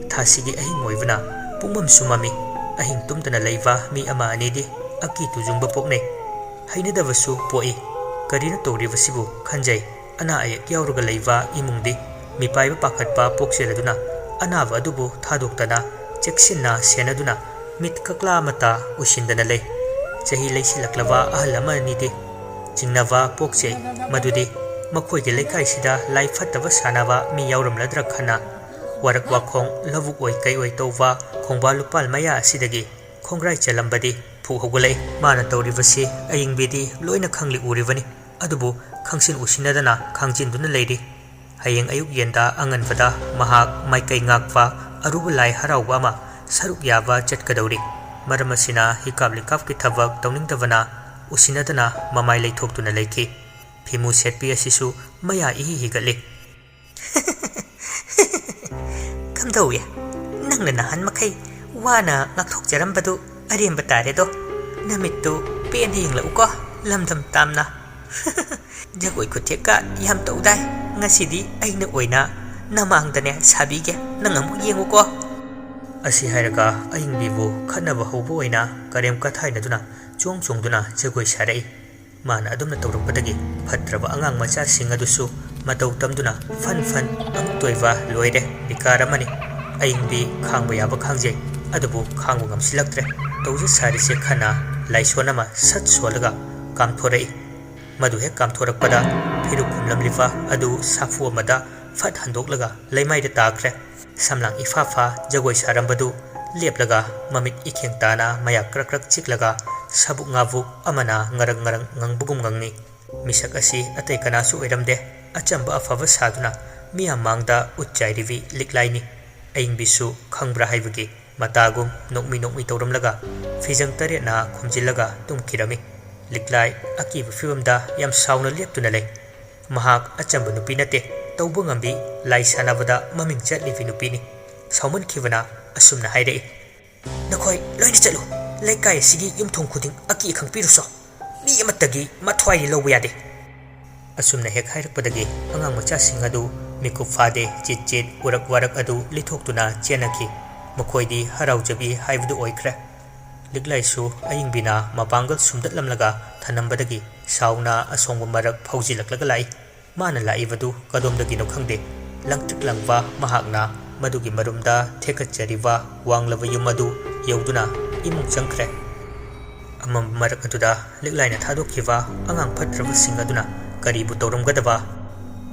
ꯊꯥꯁꯤꯒꯤ ꯑꯍꯤꯡ ꯑꯣꯏꯕꯅ ꯄꯨꯡꯃꯝꯁꯨ ꯃꯝꯃꯤ꯫ ꯑꯍꯤꯡ ꯇꯨꯝꯗꯅ ꯂꯩꯕ ꯃꯤ ꯑꯃ ꯑꯅꯤꯗꯤ ꯑꯀꯤ ꯇꯨꯖꯨꯡꯕ ꯄꯣꯛꯅꯩ꯫ ꯍꯩꯅꯗꯕꯁꯨ ꯄꯣꯛꯏ꯫ ꯀꯔꯤꯅꯣ ꯇꯧꯔꯤꯕꯁꯤꯕꯨ ꯈꯟꯖꯩ꯫ ꯑꯅꯥ ꯑꯌꯦꯛ ꯌꯥꯎꯔꯒ ꯂꯩꯕ ꯏꯃꯨꯡꯗꯤ ꯃꯤꯄꯥꯏꯕ ꯄꯥꯈꯠꯄ ꯄꯣꯛꯆꯔꯗꯨꯅ ꯑꯅꯥꯕ ꯑꯗꯨꯕꯨ ꯊꯥꯗꯣꯛꯇꯅ ꯆꯦꯛꯁꯤꯟꯅ ꯁꯦꯟꯅꯗꯨꯅ ꯃꯤꯠ ꯀꯛꯂꯥ ꯑꯃꯠꯇ ꯎꯏꯁꯤꯟꯗꯅ ꯂꯩ꯫ ꯆꯍꯤ ꯂꯩꯁꯤꯜꯂꯛꯂꯕ ꯑꯍꯜ ꯑꯃ ꯑꯅꯤꯗꯤ ꯆꯤꯡꯅꯕ ꯄꯣꯛꯆꯩ꯫ ꯃꯗꯨꯗꯤ ꯃꯈꯣꯏꯒꯤ ꯂꯩꯀꯥꯏꯁꯤꯗ ꯂꯥꯏ ꯐꯠꯇꯕ ꯁꯥꯟꯅꯕ ꯃꯤ ꯌꯥꯎꯔꯝꯂꯗ꯭ꯔꯥ ꯈꯟꯅ ꯋꯥꯔꯛ ꯋꯥꯈꯣꯡ ꯂꯧꯕꯨꯛ ꯑꯣꯏ ꯀꯩ ꯑꯣꯏ ꯇꯧꯕ ꯈꯣꯡꯕꯥꯜ ꯂꯨꯄꯥꯜ ꯃꯌꯥ ꯑꯁꯤꯗꯒꯤ ꯈꯣꯡꯒ꯭ꯔꯥꯏ ꯆꯜꯂꯝꯕꯗꯤ ꯐꯨ ꯍꯧꯒꯠꯂꯛꯏ꯫ ꯃꯥꯅ ꯇꯧꯔꯤꯕꯁꯤ ꯑꯌꯤꯡꯕꯤꯗꯤ ꯂꯣꯏꯅ ꯈꯪꯂꯤ ꯎꯔꯤꯕꯅꯤ꯫ ꯑꯗꯨꯕꯨ ꯈꯪꯁꯤꯟ ꯎꯁꯤꯟꯅꯗꯅ ꯈꯥꯡꯖꯤꯟꯗꯨꯅ ꯂꯩꯔꯤ꯫ ꯍꯌꯦꯡ ꯑꯌꯨꯛ ꯌꯦꯟꯗ ꯑꯉꯟꯕꯗ ꯃꯍꯥꯛ ꯃꯥꯏꯀꯩ ꯉꯥꯛꯄ ꯑꯔꯨꯕ ꯂꯥꯏ ꯍꯔꯥꯎꯕ ꯑꯃ ꯁꯔꯨꯛ ꯌꯥꯕ ꯆꯠꯀꯗꯧꯔꯤ꯫ ꯃꯔꯝ ꯑꯁꯤꯅ ꯍꯤꯀꯥꯞ ꯂꯤꯀꯥꯞꯀꯤ ꯊꯕꯛ ꯇꯧꯅꯤꯡꯗꯕꯅ ꯎꯁꯤꯟꯅꯗꯅ ꯃꯃꯥꯏ ꯂꯩꯊꯣꯛꯇꯨꯅ ꯂꯩꯈꯤ꯫ ꯐꯤꯃꯨ ꯁꯦꯠꯄꯤ ꯑꯁꯤꯁꯨ ꯃꯌꯥ ꯏꯍꯤ ꯍꯤꯒꯠꯂꯤ꯫ ꯀꯝꯗꯧꯏ? ꯅꯪꯅ ꯅꯍꯥꯟ ꯃꯈꯩ ꯋꯥꯅ ꯉꯥꯛꯊꯣꯛꯆꯔꯝꯕꯗꯨ ꯑꯔꯦꯝꯕ ꯇꯥꯔꯦꯗꯣ꯫ ꯅꯃꯤꯠꯇꯨ ꯄꯦꯟꯅ ꯌꯦꯡꯂꯛꯎꯀꯣ, ꯂꯝꯗꯝ ꯇꯥꯝꯅ꯫ ꯖꯒꯣꯏ ꯈꯨꯊꯦꯛꯀ ꯌꯥꯝ ꯇꯧꯗꯥꯏ꯫ ꯉꯁꯤꯗꯤ ꯑꯩꯅ ꯑꯣꯏꯅ ꯅꯃꯥꯡꯗꯅꯦ ꯁꯥꯕꯤꯒꯦ, ꯅꯪ ꯑꯃꯨꯛ ꯌꯦꯡꯉꯨꯀꯣ꯫ ꯑꯁꯤ ꯍꯥꯏꯔꯒ ꯑꯌꯤꯡꯕꯤꯕꯨ ꯈꯠꯅꯕ ꯍꯧꯕ ꯑꯣꯏꯅ ꯀꯔꯦꯝ ꯀꯊꯥꯏꯅꯗꯨꯅ ꯆꯣꯡ ꯆꯣꯡꯗꯨꯅ ꯖꯒꯣꯏ ꯁꯥꯔꯛꯏ꯫ ꯃꯥꯅ ꯑꯗꯨꯝꯅ ꯇꯧꯔꯛꯄꯗꯒꯤ ꯐꯠꯇ꯭ꯔꯕ ꯑꯉꯥꯡ ꯃꯆꯥꯁꯤꯡ ꯑꯗꯨꯁꯨ ꯃꯇꯧ ꯇꯝꯗꯨꯅ ꯐꯟ ꯐꯟ ꯑꯃꯨꯛꯇꯣꯏꯕ ꯂꯣꯏꯔꯦ, ꯕꯤꯀꯥꯔ ꯑꯃꯅꯤ꯫ ꯑꯌꯤꯡꯕꯤ ꯈꯥꯡꯕ ꯌꯥꯕ ꯈꯥꯡꯖꯩ, ꯑꯗꯨꯕꯨ ꯈꯥꯡꯕ ꯉꯝꯁꯤꯜꯂꯛꯇ꯭ꯔꯦ꯫ ꯇꯧꯖ ꯁꯥꯔꯤꯁꯦ ꯈꯟꯅ ꯂꯥꯏꯁꯣꯟ ꯑꯃ ꯁꯠ ꯁꯣꯜꯂꯒ ꯀꯥꯝꯊꯣꯔꯛꯏ꯫ ꯃꯗꯨ ꯍꯦꯛ ꯀꯥꯝꯊꯣꯔꯛꯄꯗ ꯐꯤꯔꯨꯛ ꯈꯨꯝꯂꯝꯂꯤꯕ ꯑꯗꯨ ꯁꯥꯐꯨ ꯑꯃꯗ ꯐꯠ ꯍꯟꯗꯣꯛꯂꯒ ꯂꯩꯃꯥꯏꯗ ꯇꯥꯈ꯭ꯔꯦ꯫ ꯁꯝꯂꯥꯡ ꯏꯐꯥ ꯐꯥ ꯖꯒꯣꯏ ꯁꯥꯔꯝꯕꯗꯨ ꯂꯦꯞꯂꯒ ꯃꯃꯤꯠ ꯏꯈꯦꯡ ꯇꯥꯅ ꯃꯌꯥ ꯀ꯭ꯔꯛ ꯀ꯭ꯔꯛ ꯆꯤꯛꯂꯒ ꯁꯕꯨꯛ ꯉꯥꯕꯨꯛ ꯑꯃꯅ ꯉꯔꯪ ꯉꯔꯪ ꯉꯪꯕꯒꯨꯝ ꯉꯪꯉꯤ꯫ ꯃꯤꯁꯛ ꯑꯁꯤ ꯑꯇꯩ ꯀꯅꯥꯁꯨ ꯑꯣꯏꯔꯝꯗꯦ꯫ ꯑꯆꯝꯕ ꯑꯐꯕ ꯁꯥꯗꯨꯅ ꯃꯤꯌꯥꯝ ꯃꯥꯡꯗ ꯎꯠ ꯆꯥꯏꯔꯤꯕꯤ ꯂꯤꯛꯂꯥꯏꯅꯤ꯫ ꯑꯌꯤꯡꯕꯤꯁꯨ ꯈꯪꯕ꯭ꯔꯥ ꯍꯥꯏꯕꯒꯤ ꯃꯇꯥꯒꯨꯝ ꯅꯣꯛꯃꯤ ꯅꯣꯛꯃꯤ ꯇꯧꯔꯝꯂꯒ ꯐꯤꯖꯪ ꯇꯔꯦꯠꯅ ꯈꯨꯝꯖꯤꯜꯂꯒ ꯇꯨꯝꯈꯤꯔꯝꯃꯤ꯫ ꯂꯤꯛꯂꯥꯏ ꯑꯀꯤꯕ ꯐꯤꯕꯝꯗ ꯌꯥꯝ ꯁꯥꯎꯅ ꯂꯦꯞꯇꯨꯅ ꯂꯩ꯫ ꯃꯍꯥꯛ ꯑꯆꯝꯕ ꯅꯨꯄꯤ ꯅꯠꯇꯦ, ꯇꯧꯕ ꯉꯝꯕꯤ, ꯂꯥꯏ ꯁꯥꯟꯅꯕꯗ ꯃꯃꯤꯡ ꯆꯠꯂꯤꯕꯤ ꯅꯨꯄꯤꯅꯤ꯫ ꯁꯥꯎꯃꯟꯈꯤꯕꯅ ꯑꯁꯨꯝꯅ ꯍꯥꯏꯔꯛꯏ, "ꯅꯈꯣꯏ ꯂꯣꯏꯅ ꯆꯠꯂꯨ꯫ ꯂꯩꯀꯥꯏ ꯑꯁꯤꯒꯤ ꯌꯨꯝꯊꯣꯡ ꯈꯨꯗꯤꯡ ꯑꯀꯤ ꯑꯈꯪ ꯄꯤꯔꯨꯁꯣ꯫ ꯃꯤ ꯑꯃꯠꯇꯒꯤ ꯃꯊ꯭ꯋꯥꯏꯗꯤ ꯂꯧꯕ ꯌꯥꯗꯦ"꯫ ꯑꯁꯨꯝꯅ ꯍꯦꯛ ꯍꯥꯏꯔꯛꯄꯗꯒꯤ ꯑꯉꯥꯡ ꯃꯆꯥꯁꯤꯡ ꯑꯗꯨ ꯃꯤꯀꯨꯞ ꯐꯥꯗꯦ ꯆꯤꯠ ꯆꯤꯠ ꯎꯔꯛ ꯋꯥꯔꯛ ꯑꯗꯨ ꯂꯤꯊꯣꯛꯇꯨꯅ ꯆꯦꯟꯅꯈꯤ꯫ ꯃꯈꯣꯏꯗꯤ ꯍꯔꯥꯎꯖꯕꯤ ꯍꯥꯏꯕꯗꯨ ꯑꯣꯏꯈ꯭ꯔꯦ꯫ ꯂꯤꯛꯂꯥꯏꯁꯨ ꯑꯌꯤꯡꯕꯤꯅ ꯃꯄꯥꯡꯒꯜ ꯁꯨꯝꯗꯠꯂꯝꯂꯒ ꯊꯅꯝꯕꯗꯒꯤ ꯁꯥꯎꯅ ꯑꯁꯣꯡꯕ ꯃꯔꯛ ꯐꯥꯎꯖꯤꯜꯂꯛꯂꯒ ꯂꯥꯛꯏ꯫ ꯃꯥꯅ ꯂꯥꯛꯏꯕꯗꯨ ꯀꯗꯣꯝꯗꯒꯤꯅꯣ ꯈꯪꯗꯦ꯫ ꯂꯪꯇ꯭ꯔꯤꯛ ꯂꯪꯕ ꯃꯍꯥꯛꯅ ꯃꯗꯨꯒꯤ ꯃꯔꯨꯝꯗ ꯊꯦꯛꯀꯠꯆꯔꯤꯕ ꯋꯥꯡꯂꯕ ꯌꯨꯝ ꯑꯗꯨ ꯌꯧꯗꯨꯅ ꯏꯃꯨꯡ ꯆꯪꯈ꯭ꯔꯦ꯫ ꯑꯃꯝꯕ ꯃꯔꯛ ꯑꯗꯨꯗ ꯂꯤꯛꯂꯥꯏꯅ ꯊꯥꯗꯣꯛꯈꯤꯕ ꯑꯉꯥꯡ ꯐꯠꯇ꯭ꯔꯕꯁꯤꯡ ꯑꯗꯨꯅ ꯀꯔꯤꯕꯨ ꯇꯧꯔꯝꯒꯗꯕ?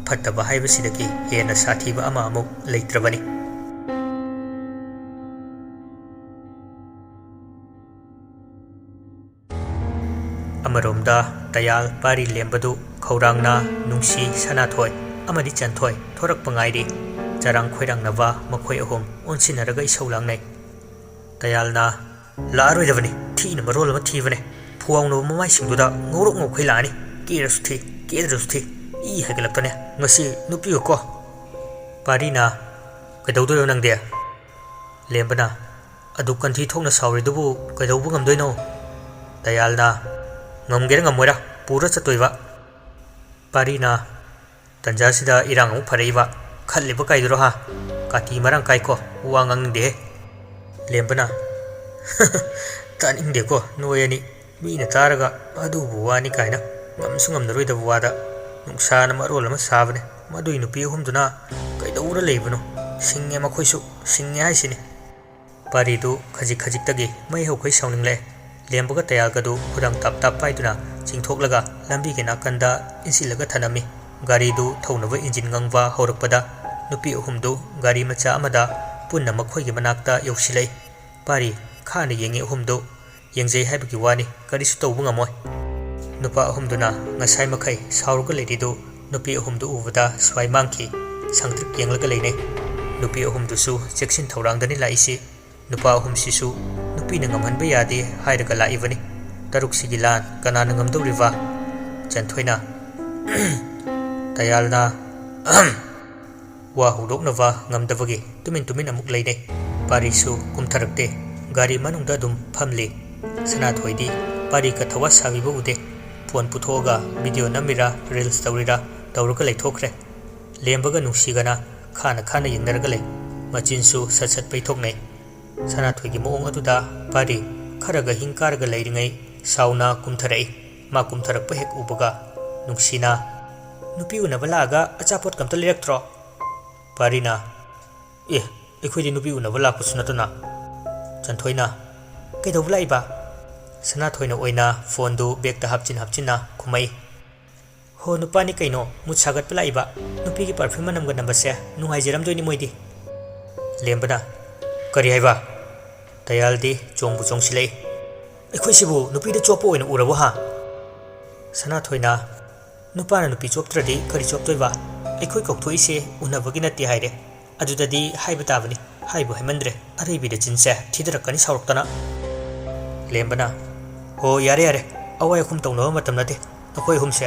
ꯐꯠꯇꯕ ꯍꯥꯏꯕꯁꯤꯗꯒꯤ ꯍꯦꯟꯅ ꯁꯥꯊꯤꯕ ꯑꯃ ꯑꯃꯨꯛ ꯂꯩꯇ꯭ꯔꯕꯅꯤ꯫ ꯑꯃꯔꯣꯝꯗ ꯇꯌꯥꯜ, ꯄꯥꯔꯤ, ꯂꯦꯝꯕꯗꯨ ꯈꯧꯔꯥꯡꯅ ꯅꯨꯡꯁꯤ, ꯁꯅꯥꯊꯣꯏ ꯑꯃꯗꯤ ꯆꯟꯊꯣꯏ ꯊꯣꯔꯛꯄ ꯉꯥꯏꯔꯤ꯫ ꯆꯔꯥꯡ ꯈꯣꯏꯔꯥꯡꯅꯕ ꯃꯈꯣꯏ ꯑꯍꯨꯝ ꯑꯣꯟꯁꯤꯟꯅꯔꯒ ꯏꯁꯧ ꯂꯥꯡꯅꯩ꯫ ꯇꯌꯥꯜꯅ, "ꯂꯥꯛꯑꯔꯣꯏꯗꯕꯅꯤ, ꯊꯤꯅ ꯃꯔꯣꯜ ꯑꯃ ꯊꯤꯕꯅꯦ꯫ ꯐꯨꯋꯥꯎꯅꯕ ꯃꯃꯥꯏꯁꯤꯡꯗꯨꯗ ꯉꯧꯔꯣꯛ ꯉꯧꯈꯩ ꯂꯥꯛꯑꯅꯤ꯫ ꯀꯦꯔꯁꯨ ꯊꯤ, ꯀꯦꯗ꯭ꯔꯁꯨ ꯊꯤ꯫ ꯏ ꯍꯥꯏꯒꯠꯂꯛꯇꯅꯦ꯫ ꯉꯁꯤ ꯅꯨꯄꯤꯒꯀꯣ꯫" ꯄꯥꯔꯤꯅ, "ꯀꯩꯗꯧꯗꯣꯏꯅꯣ ꯅꯪꯗꯤ?" ꯂꯦꯝꯕꯅ, "ꯑꯗꯨꯛ ꯀꯟꯊꯤ ꯊꯣꯛꯅ ꯁꯥꯎꯔꯤꯗꯨꯕꯨ ꯀꯩꯗꯧꯕ ꯉꯝꯗꯣꯏꯅꯣ?" ꯇꯌꯥꯜꯅ, "ꯉꯝꯒꯦꯔꯥ ꯉꯝꯃꯣꯏꯔꯥ, ꯄꯨꯔ ꯆꯠꯇꯣꯏꯕ꯫" ꯄꯥꯔꯤꯅ, "ꯇꯟꯖꯥꯁꯤꯗ ꯏꯔꯥꯡ ꯑꯃꯨꯛ ꯐꯔꯛꯏꯕ꯫ ꯈꯜꯂꯤꯕ ꯀꯥꯏꯗꯨꯔꯣ ꯍꯥ? ꯀꯥꯇꯤ ꯃꯔꯥꯡ ꯀꯥꯏꯀꯣ, ꯋꯥ ꯉꯥꯡꯅꯤꯡꯗꯦꯍꯦ꯫" ꯂꯦꯝꯕꯅ, "ꯇꯥꯅꯤꯡꯗꯦꯀꯣ ꯅꯣꯏ ꯑꯅꯤ꯫ ꯃꯤꯅ ꯇꯥꯔꯒ ꯑꯗꯨꯕꯨ ꯋꯥꯅꯤ ꯀꯥꯏꯅ, ꯉꯝꯁꯨ ꯉꯝꯅꯔꯣꯏꯗꯕ ꯋꯥꯗ꯫ ꯅꯨꯡꯁꯥꯅ ꯃꯔꯣꯜ ꯑꯃ ꯁꯥꯕꯅꯦ꯫ ꯃꯗꯨꯏ ꯅꯨꯄꯤ ꯑꯍꯨꯝꯗꯨꯅ ꯀꯩꯗꯧꯔ ꯂꯩꯕꯅꯣ? ꯁꯤꯡꯉꯦ ꯃꯈꯣꯏꯁꯨ, ꯁꯤꯡꯉꯦ ꯍꯥꯏꯁꯤꯅꯤ꯫" ꯄꯥꯔꯤꯗꯨ ꯈꯖꯤꯛ ꯈꯖꯤꯛꯇꯒꯤ ꯃꯩ ꯍꯧꯈꯩ ꯁꯥꯎꯅꯤꯡꯂꯛꯑꯦ꯫ ꯂꯦꯝꯕꯒ ꯇꯌꯥꯜꯒꯗꯨ ꯈꯨꯗꯥꯡ ꯇꯥꯞ ꯇꯥꯞ ꯄꯥꯏꯗꯨꯅ ꯆꯤꯡꯊꯣꯛꯂꯒ ꯂꯝꯕꯤꯒꯤ ꯅꯥꯀꯟꯗ ꯏꯟꯁꯤꯜꯂꯒ ꯊꯅꯝꯃꯤ꯫ ꯒꯥꯔꯤꯗꯨ ꯊꯧꯅꯕ ꯏꯟꯖꯤꯟ ꯉꯪꯕ ꯍꯧꯔꯛꯄꯗ ꯅꯨꯄꯤ ꯑꯍꯨꯝꯗꯨ ꯒꯥꯔꯤ ꯃꯆꯥ ꯑꯃꯗ ꯄꯨꯟꯅ ꯃꯈꯣꯏꯒꯤ ꯃꯅꯥꯛꯇ ꯌꯧꯁꯤꯜꯂꯛꯏ꯫ ꯄꯥꯔꯤ ꯈꯥꯅ ꯌꯦꯡꯉꯤ ꯑꯍꯨꯝꯗꯨ꯫ ꯌꯦꯡꯖꯩ ꯍꯥꯏꯕꯒꯤ ꯋꯥꯅꯤ, ꯀꯔꯤꯁꯨ ꯇꯧꯕ ꯉꯝꯃꯣꯏ꯫ ꯅꯨꯄꯥ ꯑꯍꯨꯝꯗꯨꯅ ꯉꯁꯥꯏ ꯃꯈꯩ ꯁꯥꯎꯔꯒ ꯂꯩꯔꯤꯗꯨ ꯅꯨꯄꯤ ꯑꯍꯨꯝꯗꯨ ꯎꯕꯗ ꯁ꯭ꯋꯥꯏ ꯃꯥꯡꯈꯤ꯫ ꯁꯪꯇ꯭ꯔꯤꯛ ꯌꯦꯡꯂꯒ ꯂꯩꯅꯩ꯫ ꯅꯨꯄꯤ ꯑꯍꯨꯝꯗꯨꯁꯨ ꯆꯦꯛꯁꯤꯟ ꯊꯧꯔꯥꯡꯗꯅꯤ ꯂꯥꯛꯏꯁꯤ꯫ ꯅꯨꯄꯥ ꯑꯍꯨꯝꯁꯤꯁꯨ ꯅꯨꯄꯤꯅ ꯉꯝꯍꯟꯕ ꯌꯥꯗꯦ ꯍꯥꯏꯔꯒ ꯂꯥꯛꯏꯕꯅꯤ꯫ ꯇꯔꯨꯛꯁꯤꯒꯤ ꯂꯥꯟ ꯀꯅꯥꯅ ꯉꯝꯗꯧꯔꯤꯕ? ꯆꯟꯊꯣꯏꯅ, ꯇꯌꯥꯜꯅ, ꯋꯥ ꯍꯧꯗꯣꯛꯅꯕ ꯉꯝꯗꯕꯒꯤ ꯇꯨꯃꯤꯟ ꯇꯨꯃꯤꯟ ꯑꯃꯨꯛ ꯂꯩꯅꯩ꯫ ꯄꯥꯔꯤꯁꯨ ꯀꯨꯝꯊꯔꯛꯇꯦ꯫ ꯒꯥꯔꯤ ꯃꯅꯨꯡꯗ ꯑꯗꯨꯝ ꯐꯝꯂꯤ꯫ ꯁꯅꯥꯊꯣꯏꯗꯤ ꯄꯥꯔꯤꯒ ꯊꯋꯥ ꯁꯥꯕꯤꯕ ꯎꯗꯦ꯫ ꯐꯣꯟ ꯄꯨꯊꯣꯛꯑꯒ ꯚꯤꯗꯤꯑꯣ ꯅꯝꯃꯤꯔꯥ ꯔꯤꯜꯁ ꯇꯧꯔꯤꯔꯥ ꯇꯧꯔꯒ ꯂꯩꯊꯣꯛꯈ꯭ꯔꯦ꯫ ꯂꯦꯝꯕꯒ ꯅꯨꯡꯁꯤꯒꯅ ꯈꯥꯅ ꯈꯥꯅ ꯌꯦꯡꯅꯔꯒ ꯂꯩ꯫ ꯃꯆꯤꯟꯁꯨ ꯁꯠ ꯁꯠ ꯄꯩꯊꯣꯛꯅꯩ꯫ ꯁꯅꯥꯊꯣꯏꯒꯤ ꯃꯑꯣꯡ ꯑꯗꯨꯗ ꯄꯥꯔꯤ ꯈꯔꯒ ꯍꯤꯡ ꯀꯥꯔꯒ ꯂꯩꯔꯤꯉꯩ ꯁꯥꯎꯅ ꯀꯨꯝꯊꯔꯛꯏ꯫ ꯃꯥ ꯀꯨꯝꯊꯔꯛꯄ ꯍꯦꯛ ꯎꯕꯒ ꯅꯨꯡꯁꯤꯅ, "ꯅꯨꯄꯤ ꯎꯅꯕ ꯂꯥꯛꯑꯒ ꯑꯆꯥꯄꯣꯠ ꯀꯝꯇ ꯂꯩꯔꯛꯇ꯭ꯔꯣ?" ꯄꯥꯔꯤꯅ, "ꯑꯦ, ꯑꯩꯈꯣꯏꯗꯤ ꯅꯨꯄꯤ ꯎꯅꯕ ꯂꯥꯛꯄꯁꯨ ꯅꯠꯇꯅ꯫" ꯆꯟꯊꯣꯏꯅ, "ꯀꯩꯗꯧꯕ ꯂꯥꯛꯏꯕ?" ꯁꯅꯥꯊꯣꯏꯅ ꯑꯣꯏꯅ ꯐꯣꯟꯗꯨ ꯕꯦꯛꯇ ꯍꯥꯞꯆꯤꯟ ꯍꯥꯞꯆꯤꯟꯅ ꯈꯨꯝꯃꯛꯏ꯫ "ꯍꯣ, ꯅꯨꯄꯥꯅꯤ ꯀꯩꯅꯣ, ꯃꯨꯠ ꯁꯥꯒꯠꯄ ꯂꯥꯛꯏꯕ꯫ ꯅꯨꯄꯤꯒꯤ ꯄꯔꯐ꯭ꯌꯨꯝ ꯃꯅꯝꯒ ꯅꯝꯕꯁꯦ ꯅꯨꯡꯉꯥꯏꯖꯔꯝꯗꯣꯏꯅꯤ ꯃꯣꯏꯗꯤ꯫" ꯂꯦꯝꯕꯅ, "ꯀꯔꯤ ꯍꯥꯏꯕ?" ꯇꯌꯥꯜꯗꯤ ꯆꯣꯡꯕꯨ ꯆꯣꯡꯁꯤꯜꯂꯛꯏ꯫ "ꯑꯩꯈꯣꯏꯁꯤꯕꯨ ꯅꯨꯄꯤꯗ ꯆꯣꯞꯄ ꯑꯣꯏꯅ ꯎꯔꯕꯣ ꯍꯥ? ꯁꯅꯥꯊꯣꯏꯅ, "ꯅꯨꯄꯥꯅ ꯅꯨꯄꯤ ꯆꯣꯞꯇ꯭ꯔꯗꯤ ꯀꯔꯤ ꯆꯣꯞꯇꯣꯏꯕ? ꯑꯩꯈꯣꯏ ꯀꯧꯊꯣꯛꯏꯁꯦ ꯎꯅꯕꯒꯤ ꯅꯠꯇꯦ ꯍꯥꯏꯔꯦ꯫ ꯑꯗꯨꯗꯗꯤ ꯍꯥꯏꯕ ꯇꯥꯕꯅꯤ꯫ ꯍꯥꯏꯕꯨ ꯍꯥꯏꯃꯟꯗ꯭ꯔꯦ꯫ ꯑꯔꯩꯕꯤꯗ ꯆꯤꯟꯁꯦ ꯊꯤꯗꯔꯛꯀꯅꯤ ꯁꯥꯎꯔꯛꯇꯅ꯫" ꯂꯦꯝꯕꯅ, "ꯍꯣ, ꯌꯥꯔꯦ, ꯌꯥꯔꯦ꯫ ꯑꯋꯥꯏ ꯑꯈꯨꯝ ꯇꯧꯅꯕ ꯃꯇꯝ ꯅꯠꯇꯦ꯫ ꯅꯈꯣꯏ ꯑꯍꯨꯝꯁꯦ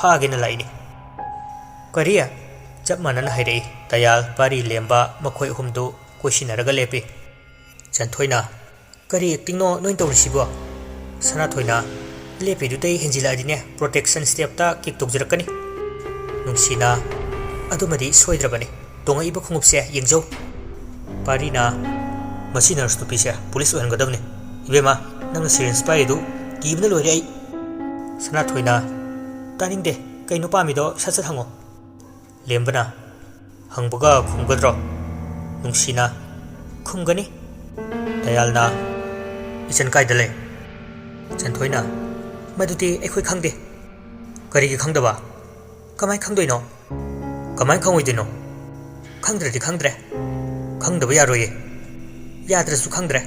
ꯐꯥꯒꯦꯅ ꯂꯥꯛꯏꯅꯤ꯫" "ꯀꯔꯤ?" ꯆꯞ ꯃꯥꯟꯅꯅ ꯍꯥꯏꯔꯛꯏ꯫ ꯗꯌꯥꯜ, ꯄꯥꯔꯤ, ꯂꯦꯝꯕ ꯃꯈꯣꯏ ꯑꯍꯨꯝꯗꯨ ꯀꯣꯏꯁꯤꯟꯅꯔꯒ ꯂꯦꯞꯄꯤ꯫ ꯆꯟꯊꯣꯏꯅ, "ꯀꯔꯤ ꯑꯦꯛꯇꯤꯡꯅꯣ ꯅꯣꯏꯅ ꯇꯧꯔꯤꯁꯤꯕꯣ?" ꯁꯅꯥꯊꯣꯏꯅ, "ꯂꯦꯞꯄꯤꯗꯨꯗꯩ ꯍꯦꯟꯖꯤꯜꯂꯛꯑꯗꯤꯅꯦ, ꯄ꯭ꯔꯣꯇꯦꯛꯁꯟ ꯁ꯭ꯇꯦꯞꯇ ꯀꯤꯛ ꯇꯧꯖꯔꯛꯀꯅꯤ꯫" ꯅꯨꯡꯁꯤꯅ, "ꯑꯗꯨꯃꯗꯤ ꯁꯣꯏꯗ꯭ꯔꯕꯅꯤ꯫ ꯇꯣꯡꯉꯛꯏꯕ ꯈꯣꯡꯎꯞꯁꯦ ꯌꯦꯡꯖꯧ꯫" ꯄꯥꯔꯤꯅ, "ꯃꯁꯤ ꯅꯔꯁ ꯅꯨꯄꯤꯁꯦ ꯄꯨꯂꯤꯁ ꯑꯣꯏꯍꯟꯒꯗꯕꯅꯤ꯫ ꯏꯕꯦꯝꯃ, ꯅꯪꯅ ꯁꯤꯔꯤꯟꯁ ꯄꯥꯏꯔꯤꯗꯨ ꯀꯤꯕꯅ ꯂꯣꯏꯔꯦ ꯑꯩ꯫" ꯁꯅꯥꯊꯣꯏꯅ, "ꯇꯥꯅꯤꯡꯗꯦ꯫ ꯀꯩꯅꯣ ꯄꯥꯝꯃꯤꯗꯣ ꯁꯠ ꯁꯠ ꯍꯪꯉꯣ꯫" ꯂꯦꯝꯕꯅ, "ꯍꯪꯕꯒ ꯈꯨꯝꯒꯗ꯭ꯔꯣ?" ꯅꯨꯡꯁꯤꯅ, "ꯈꯨꯝꯒꯅꯤ꯫" ꯗꯌꯥꯜꯅ, "ꯏꯆꯟ ꯀꯥꯏꯗ ꯂꯩ?" ꯆꯟꯊꯣꯏꯅ, "ꯃꯗꯨꯗꯤ ꯑꯩꯈꯣꯏ ꯈꯪꯗꯦ꯫" "ꯀꯔꯤꯒꯤ ꯈꯪꯗꯕ? ꯀꯃꯥꯏ ꯈꯪꯗꯣꯏꯅꯣ? ꯀꯃꯥꯏ ꯈꯪꯉꯣꯏꯗꯣꯏꯅꯣ? ꯈꯪꯗ꯭ꯔꯗꯤ ꯈꯪꯗ꯭ꯔꯦ꯫ ꯈꯪꯗꯕ ꯌꯥꯔꯣꯏꯌꯦ꯫ ꯌꯥꯗ꯭ꯔꯁꯨ ꯈꯪꯗ꯭ꯔꯦ꯫"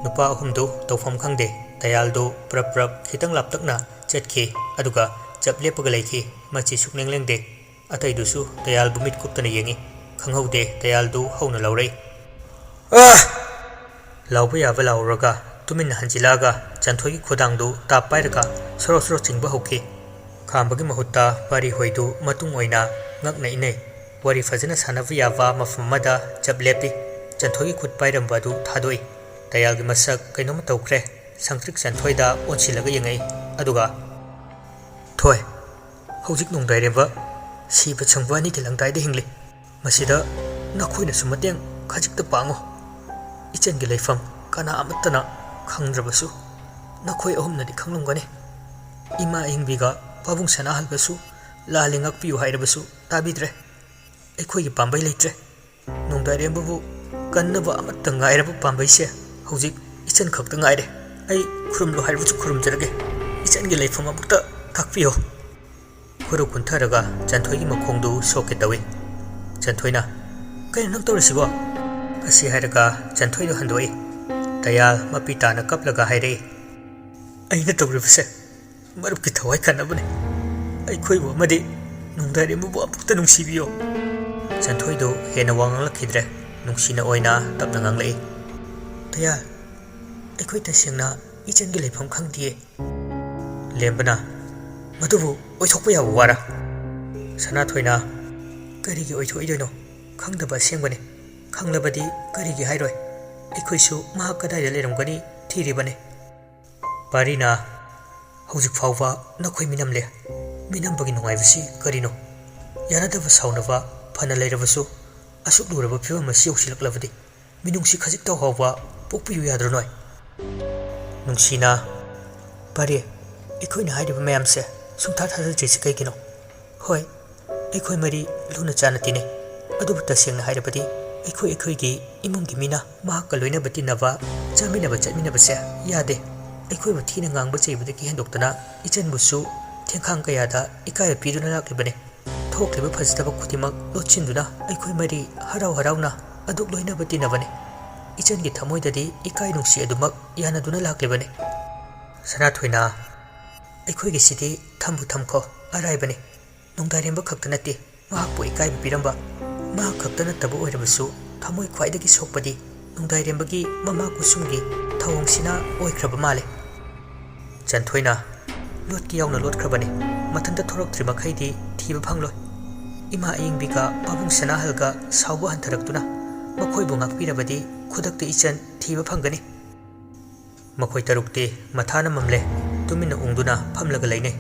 ꯅꯨꯄꯥ ꯑꯍꯨꯝꯗꯨ ꯇꯧꯐꯝ ꯈꯪꯗꯦ꯫ ꯗꯌꯥꯜꯗꯨ ꯄ꯭ꯔꯞ ꯄ꯭ꯔꯞ ꯈꯤꯇꯪ ꯂꯥꯞꯇꯛꯅ ꯆꯠꯈꯤ, ꯑꯗꯨꯒ ꯆꯞ ꯂꯦꯞꯄꯒ ꯂꯩꯈꯤ꯫ ꯃꯆꯤ ꯁꯨꯛꯂꯦꯡ ꯂꯦꯡꯗꯦ꯫ ꯑꯇꯩꯗꯨꯁꯨ ꯗꯌꯥꯜꯕꯨ ꯃꯤꯠ ꯀꯨꯞꯇꯅ ꯌꯦꯡꯉꯤ꯫ ꯈꯪꯍꯧꯗꯦ, ꯗꯌꯥꯜꯗꯨ ꯍꯧꯅ ꯂꯥꯎꯔꯛꯏ꯫ "ꯑꯥ!" ꯂꯥꯎꯕ ꯌꯥꯕ ꯂꯥꯎꯔꯒ ꯇꯨꯃꯤꯟꯅ ꯍꯟꯖꯤꯜꯂꯛꯑꯒ ꯆꯟꯊꯣꯏꯒꯤ ꯈꯨꯗꯥꯡꯗꯨ ꯇꯥꯞ ꯄꯥꯏꯔꯒ ꯁꯣꯔꯣ ꯁꯣꯔꯣ ꯆꯤꯡꯕ ꯍꯧꯈꯤ꯫ ꯈꯥꯝꯕꯒꯤ ꯃꯍꯨꯠꯇ ꯄꯥꯔꯤ ꯍꯣꯏꯗꯨ ꯃꯇꯨꯡ ꯑꯣꯏꯅ ꯉꯛꯅ ꯏꯟꯅꯩ꯫ ꯋꯥꯔꯤ ꯐꯖꯅ ꯁꯥꯟꯅꯕ ꯌꯥꯕ ꯃꯐꯝ ꯑꯃꯗ ꯆꯞ ꯂꯦꯞꯄꯤ꯫ ꯆꯟꯊꯣꯏꯒꯤ ꯈꯨꯠ ꯄꯥꯏꯔꯝꯕ ꯑꯗꯨ ꯊꯥꯗꯣꯛꯏ꯫ ꯗꯌꯥꯜꯒꯤ ꯃꯁꯛ ꯀꯩꯅꯣꯝꯃ ꯇꯧꯈ꯭ꯔꯦ꯫ ꯁꯪꯇ꯭ꯔꯤꯛ ꯆꯟꯊꯣꯏꯗ ꯑꯣꯟꯁꯤꯜꯂꯒ ꯌꯦꯡꯉꯛꯏ꯫ ꯑꯗꯨꯒ, "ꯊꯣꯏ, ꯍꯧꯖꯤꯛ ꯅꯣꯡꯗꯥꯏꯔꯦꯝꯕ ꯁꯤꯕ ꯁꯪꯕ ꯑꯅꯤꯒꯤ ꯂꯪꯗꯥꯏꯗ ꯍꯤꯡꯂꯤ꯫ ꯃꯁꯤꯗ ꯅꯈꯣꯏꯅꯁꯨ ꯃꯇꯦꯡ ꯈꯖꯤꯛꯇ ꯄꯥꯡꯉꯨ꯫ ꯏꯆꯟꯒꯤ ꯂꯩꯐꯝ ꯀꯅꯥ ꯑꯃꯠꯇꯅ ꯈꯪꯗ꯭ꯔꯕꯁꯨ ꯅꯈꯣꯏ ꯑꯍꯨꯝꯅꯗꯤ ꯈꯪꯂꯝꯒꯅꯤ꯫ ꯏꯃꯥ ꯑꯍꯤꯡꯕꯤꯒ ꯄꯥꯕꯨꯡ ꯁꯅꯥꯍꯜꯒꯁꯨ ꯂꯥꯜꯂꯦ ꯉꯥꯛꯄꯤꯌꯨ ꯍꯥꯏꯔꯕꯁꯨ ꯇꯥꯕꯤꯗ꯭ꯔꯦ꯫ ꯑꯩꯈꯣꯏꯒꯤ ꯄꯥꯝꯕꯩ ꯂꯩꯇ꯭ꯔꯦ꯫ ꯅꯣꯡꯗꯥꯏꯔꯦꯝꯕꯕꯨ ꯀꯟꯅꯕ ꯑꯃꯠꯇ ꯉꯥꯏꯔꯕ ꯄꯥꯝꯕꯩꯁꯦ ꯍꯧꯖꯤꯛ ꯏꯆꯟ ꯈꯛꯇ ꯉꯥꯏꯔꯦ꯫ ꯑꯩ ꯈꯨꯔꯨꯝꯂꯣ ꯍꯥꯏꯔꯕꯁꯨ ꯈꯨꯔꯨꯝꯖꯔꯒꯦ꯫ ꯏꯆꯟꯒꯤ ꯂꯩꯐꯝ ꯑꯃꯨꯛꯇ ꯇꯥꯛꯄꯤꯌꯣ꯫" ꯈꯨꯔꯨ ꯀꯨꯟꯊꯔꯒ ꯆꯟꯊꯣꯏꯒꯤ ꯃꯈꯣꯡꯗꯨ ꯁꯣꯛꯀꯦ ꯇꯧꯏ꯫ ꯆꯟꯊꯣꯏꯅ, "ꯀꯩꯅꯣ ꯅꯪ ꯇꯧꯔꯤꯁꯤꯕꯣ?" ꯑꯁꯤ ꯍꯥꯏꯔꯒ ꯆꯟꯊꯣꯏꯗꯨ ꯍꯟꯗꯣꯛꯏ꯫ ꯗꯌꯥꯜ ꯃꯄꯤ ꯇꯥꯅ ꯀꯞꯂꯒ ꯍꯥꯏꯔꯛꯏ, "ꯑꯩꯅ ꯇꯧꯔꯤꯕꯁꯦ ꯃꯔꯨꯞꯀꯤ ꯊꯋꯥꯏ ꯀꯟꯅꯕꯅꯤ꯫ ꯑꯩꯈꯣꯏꯕꯨ ꯑꯃꯗꯤ ꯅꯣꯡꯗꯥꯏꯔꯦꯝꯕꯕꯨ ꯑꯃꯨꯛꯇ ꯅꯨꯡꯁꯤꯕꯤꯌꯣ꯫" ꯆꯟꯊꯣꯏꯗꯨ ꯍꯦꯟꯅ ꯋꯥ ꯉꯥꯡꯂꯛꯈꯤꯗ꯭ꯔꯦ꯫ ꯅꯨꯡꯁꯤꯅ ꯑꯣꯏꯅ ꯇꯞꯅ ꯉꯥꯡꯂꯛꯏ, "ꯇꯌꯥꯜ, ꯑꯩꯈꯣꯏ ꯇꯁꯦꯡꯅ ꯏꯆꯟꯒꯤ ꯂꯩꯐꯝ ꯈꯪꯗꯤꯌꯦ꯫" ꯂꯦꯝꯕꯅ, "ꯃꯗꯨꯕꯨ ꯑꯣꯏꯊꯣꯛꯄ ꯌꯥꯕ ꯋꯥꯔ?" ꯁꯅꯥꯊꯣꯏꯅ, "ꯀꯔꯤꯒꯤ ꯑꯣꯏꯊꯣꯛꯏꯗꯣꯏꯅꯣ? ꯈꯪꯗꯕ ꯑꯁꯦꯡꯕꯅꯤ꯫ ꯈꯪꯂꯕꯗꯤ ꯀꯔꯤꯒꯤ ꯍꯥꯏꯔꯣꯏ? ꯑꯩꯈꯣꯏꯁꯨ ꯃꯍꯥꯛ ꯀꯗꯥꯏꯗ ꯂꯩꯔꯝꯒꯅꯤ ꯊꯤꯔꯤꯕꯅꯤ꯫" ꯄꯥꯔꯤꯅ, "ꯍꯧꯖꯤꯛ ꯐꯥꯎꯕ ꯅꯈꯣꯏ ꯃꯤꯅꯝꯂꯦ꯫ ꯃꯤꯅꯝꯕꯒꯤ ꯅꯨꯡꯉꯥꯏꯕꯁꯤ ꯀꯔꯤꯅꯣ? ꯌꯥꯅꯗꯕ ꯁꯥꯎꯅꯕ ꯐꯅ ꯂꯩꯔꯕꯁꯨ, ꯑꯁꯨꯛ ꯂꯨꯔꯕ ꯐꯤꯕꯝ ꯑꯁꯤ ꯌꯧꯁꯤꯜꯂꯛꯂꯕꯗꯤ ꯃꯤꯅꯨꯡꯁꯤ ꯈꯖꯤꯛꯇ ꯐꯥꯎꯕ ꯄꯣꯛꯄꯤꯌꯨ ꯌꯥꯗ꯭ꯔꯣ ꯅꯣꯏ?" ꯅꯨꯡꯁꯤꯅ, "ꯄꯥꯔꯤ, ꯑꯩꯈꯣꯏꯅ ꯍꯥꯏꯔꯤꯕ ꯃꯌꯥꯝꯁꯦ ꯁꯨꯡꯊꯥ ꯊꯥꯖꯗ꯭ꯔꯤꯁꯤ ꯀꯩꯒꯤꯅꯣ? ꯍꯣꯏ, ꯑꯩꯈꯣꯏ ꯃꯔꯤ ꯂꯨꯅ ꯆꯥꯟꯅ ꯇꯤꯟꯅꯩ, ꯑꯗꯨꯕꯨ ꯇꯁꯦꯡꯅ ꯍꯥꯏꯔꯕꯗꯤ ꯑꯩꯈꯣꯏ ꯑꯩꯈꯣꯏꯒꯤ ꯏꯃꯨꯡꯒꯤ ꯃꯤꯅ ꯃꯍꯥꯛꯀ ꯂꯣꯏꯅꯕ ꯇꯤꯟꯅꯕ, ꯆꯥꯃꯤꯟꯅꯕ ꯆꯠꯃꯤꯟꯅꯕꯁꯦ ꯌꯥꯗꯦ꯫ ꯑꯩꯈꯣꯏꯕꯨ ꯊꯤꯅ ꯉꯥꯡꯕ ꯆꯩꯕꯗꯒꯤ ꯍꯦꯟꯗꯣꯛꯇꯅ ꯏꯆꯟꯕꯨꯁꯨ ꯊꯦꯡꯈꯥꯡ ꯀꯌꯥꯗ ꯏꯀꯥꯏꯕ ꯄꯤꯗꯨꯅ ꯂꯥꯛꯂꯤꯕꯅꯤ꯫ ꯊꯣꯛꯂꯤꯕ ꯐꯖꯗꯕ ꯈꯨꯗꯤꯡꯃꯛ ꯂꯣꯠꯁꯤꯟꯗꯨꯅ ꯑꯩꯈꯣꯏ ꯃꯔꯤ ꯍꯔꯥꯎ ꯍꯔꯥꯎꯅ ꯑꯗꯨꯛ ꯂꯣꯏꯅꯕ ꯇꯤꯟꯅꯕꯅꯤ꯫ ꯏꯆꯟꯒꯤ ꯊꯃꯣꯏꯗꯗꯤ ꯏꯀꯥꯏ ꯅꯨꯡꯁꯤ ꯑꯗꯨꯃꯛ ꯌꯥꯅꯗꯨꯅ ꯂꯥꯛꯂꯤꯕꯅꯤ꯫" ꯁꯅꯥꯊꯣꯏꯅ, "ꯑꯩꯈꯣꯏꯒꯤꯁꯤꯗꯤ ꯊꯝꯕꯨ ꯊꯝꯈꯣ, ꯑꯔꯥꯏꯕꯅꯤ꯫ ꯅꯣꯡꯗꯥꯏꯔꯦꯝꯕ ꯈꯛꯇ ꯅꯠꯇꯦ ꯃꯍꯥꯛꯄꯨ ꯏꯀꯥꯏꯕ ꯄꯤꯔꯝꯕ꯫ ꯃꯍꯥꯛ ꯈꯛꯇ ꯅꯠꯇꯕ ꯑꯣꯏꯔꯕꯁꯨ ꯊꯃꯣꯏ ꯈ꯭ꯋꯥꯏꯗꯒꯤ ꯁꯣꯛꯄꯗꯤ ꯅꯣꯡꯗꯥꯏꯔꯦꯝꯕꯒꯤ ꯃꯃꯥ ꯀꯨꯁꯨꯝꯒꯤ ꯊꯧꯑꯣꯡꯁꯤꯅ ꯑꯣꯏꯈ꯭ꯔꯕ ꯃꯥꯜꯂꯦ꯫" ꯆꯟꯊꯣꯏꯅ, "ꯂꯣꯠꯀꯦ ꯌꯥꯎꯅ ꯂꯣꯠꯈ꯭ꯔꯕꯅꯤ꯫ ꯃꯊꯟꯇ ꯊꯣꯔꯛꯇ꯭ꯔꯤ ꯃꯈꯩꯗꯤ ꯊꯤꯕ ꯐꯪꯂꯣꯏ꯫ ꯏꯃꯥ ꯑꯌꯤꯡꯕꯤꯒ ꯄꯥꯕꯨꯡ ꯁꯅꯥꯍꯜꯒ ꯁꯥꯎꯕ ꯍꯟꯊꯔꯛꯇꯨꯅ ꯃꯈꯣꯏꯕꯨ ꯉꯥꯛꯄꯤꯔꯕꯗꯤ ꯈꯨꯗꯛꯇ ꯏꯆꯟ ꯊꯤꯕ ꯐꯪꯒꯅꯤ꯫" ꯃꯈꯣꯏ ꯇꯔꯨꯛꯇꯤ ꯃꯊꯥꯅ ꯃꯝꯂꯦ꯫ ꯇꯨꯃꯤꯟꯅ ꯎꯪꯗꯨꯅ ꯐꯝꯂꯒ ꯂꯩꯅꯩ꯫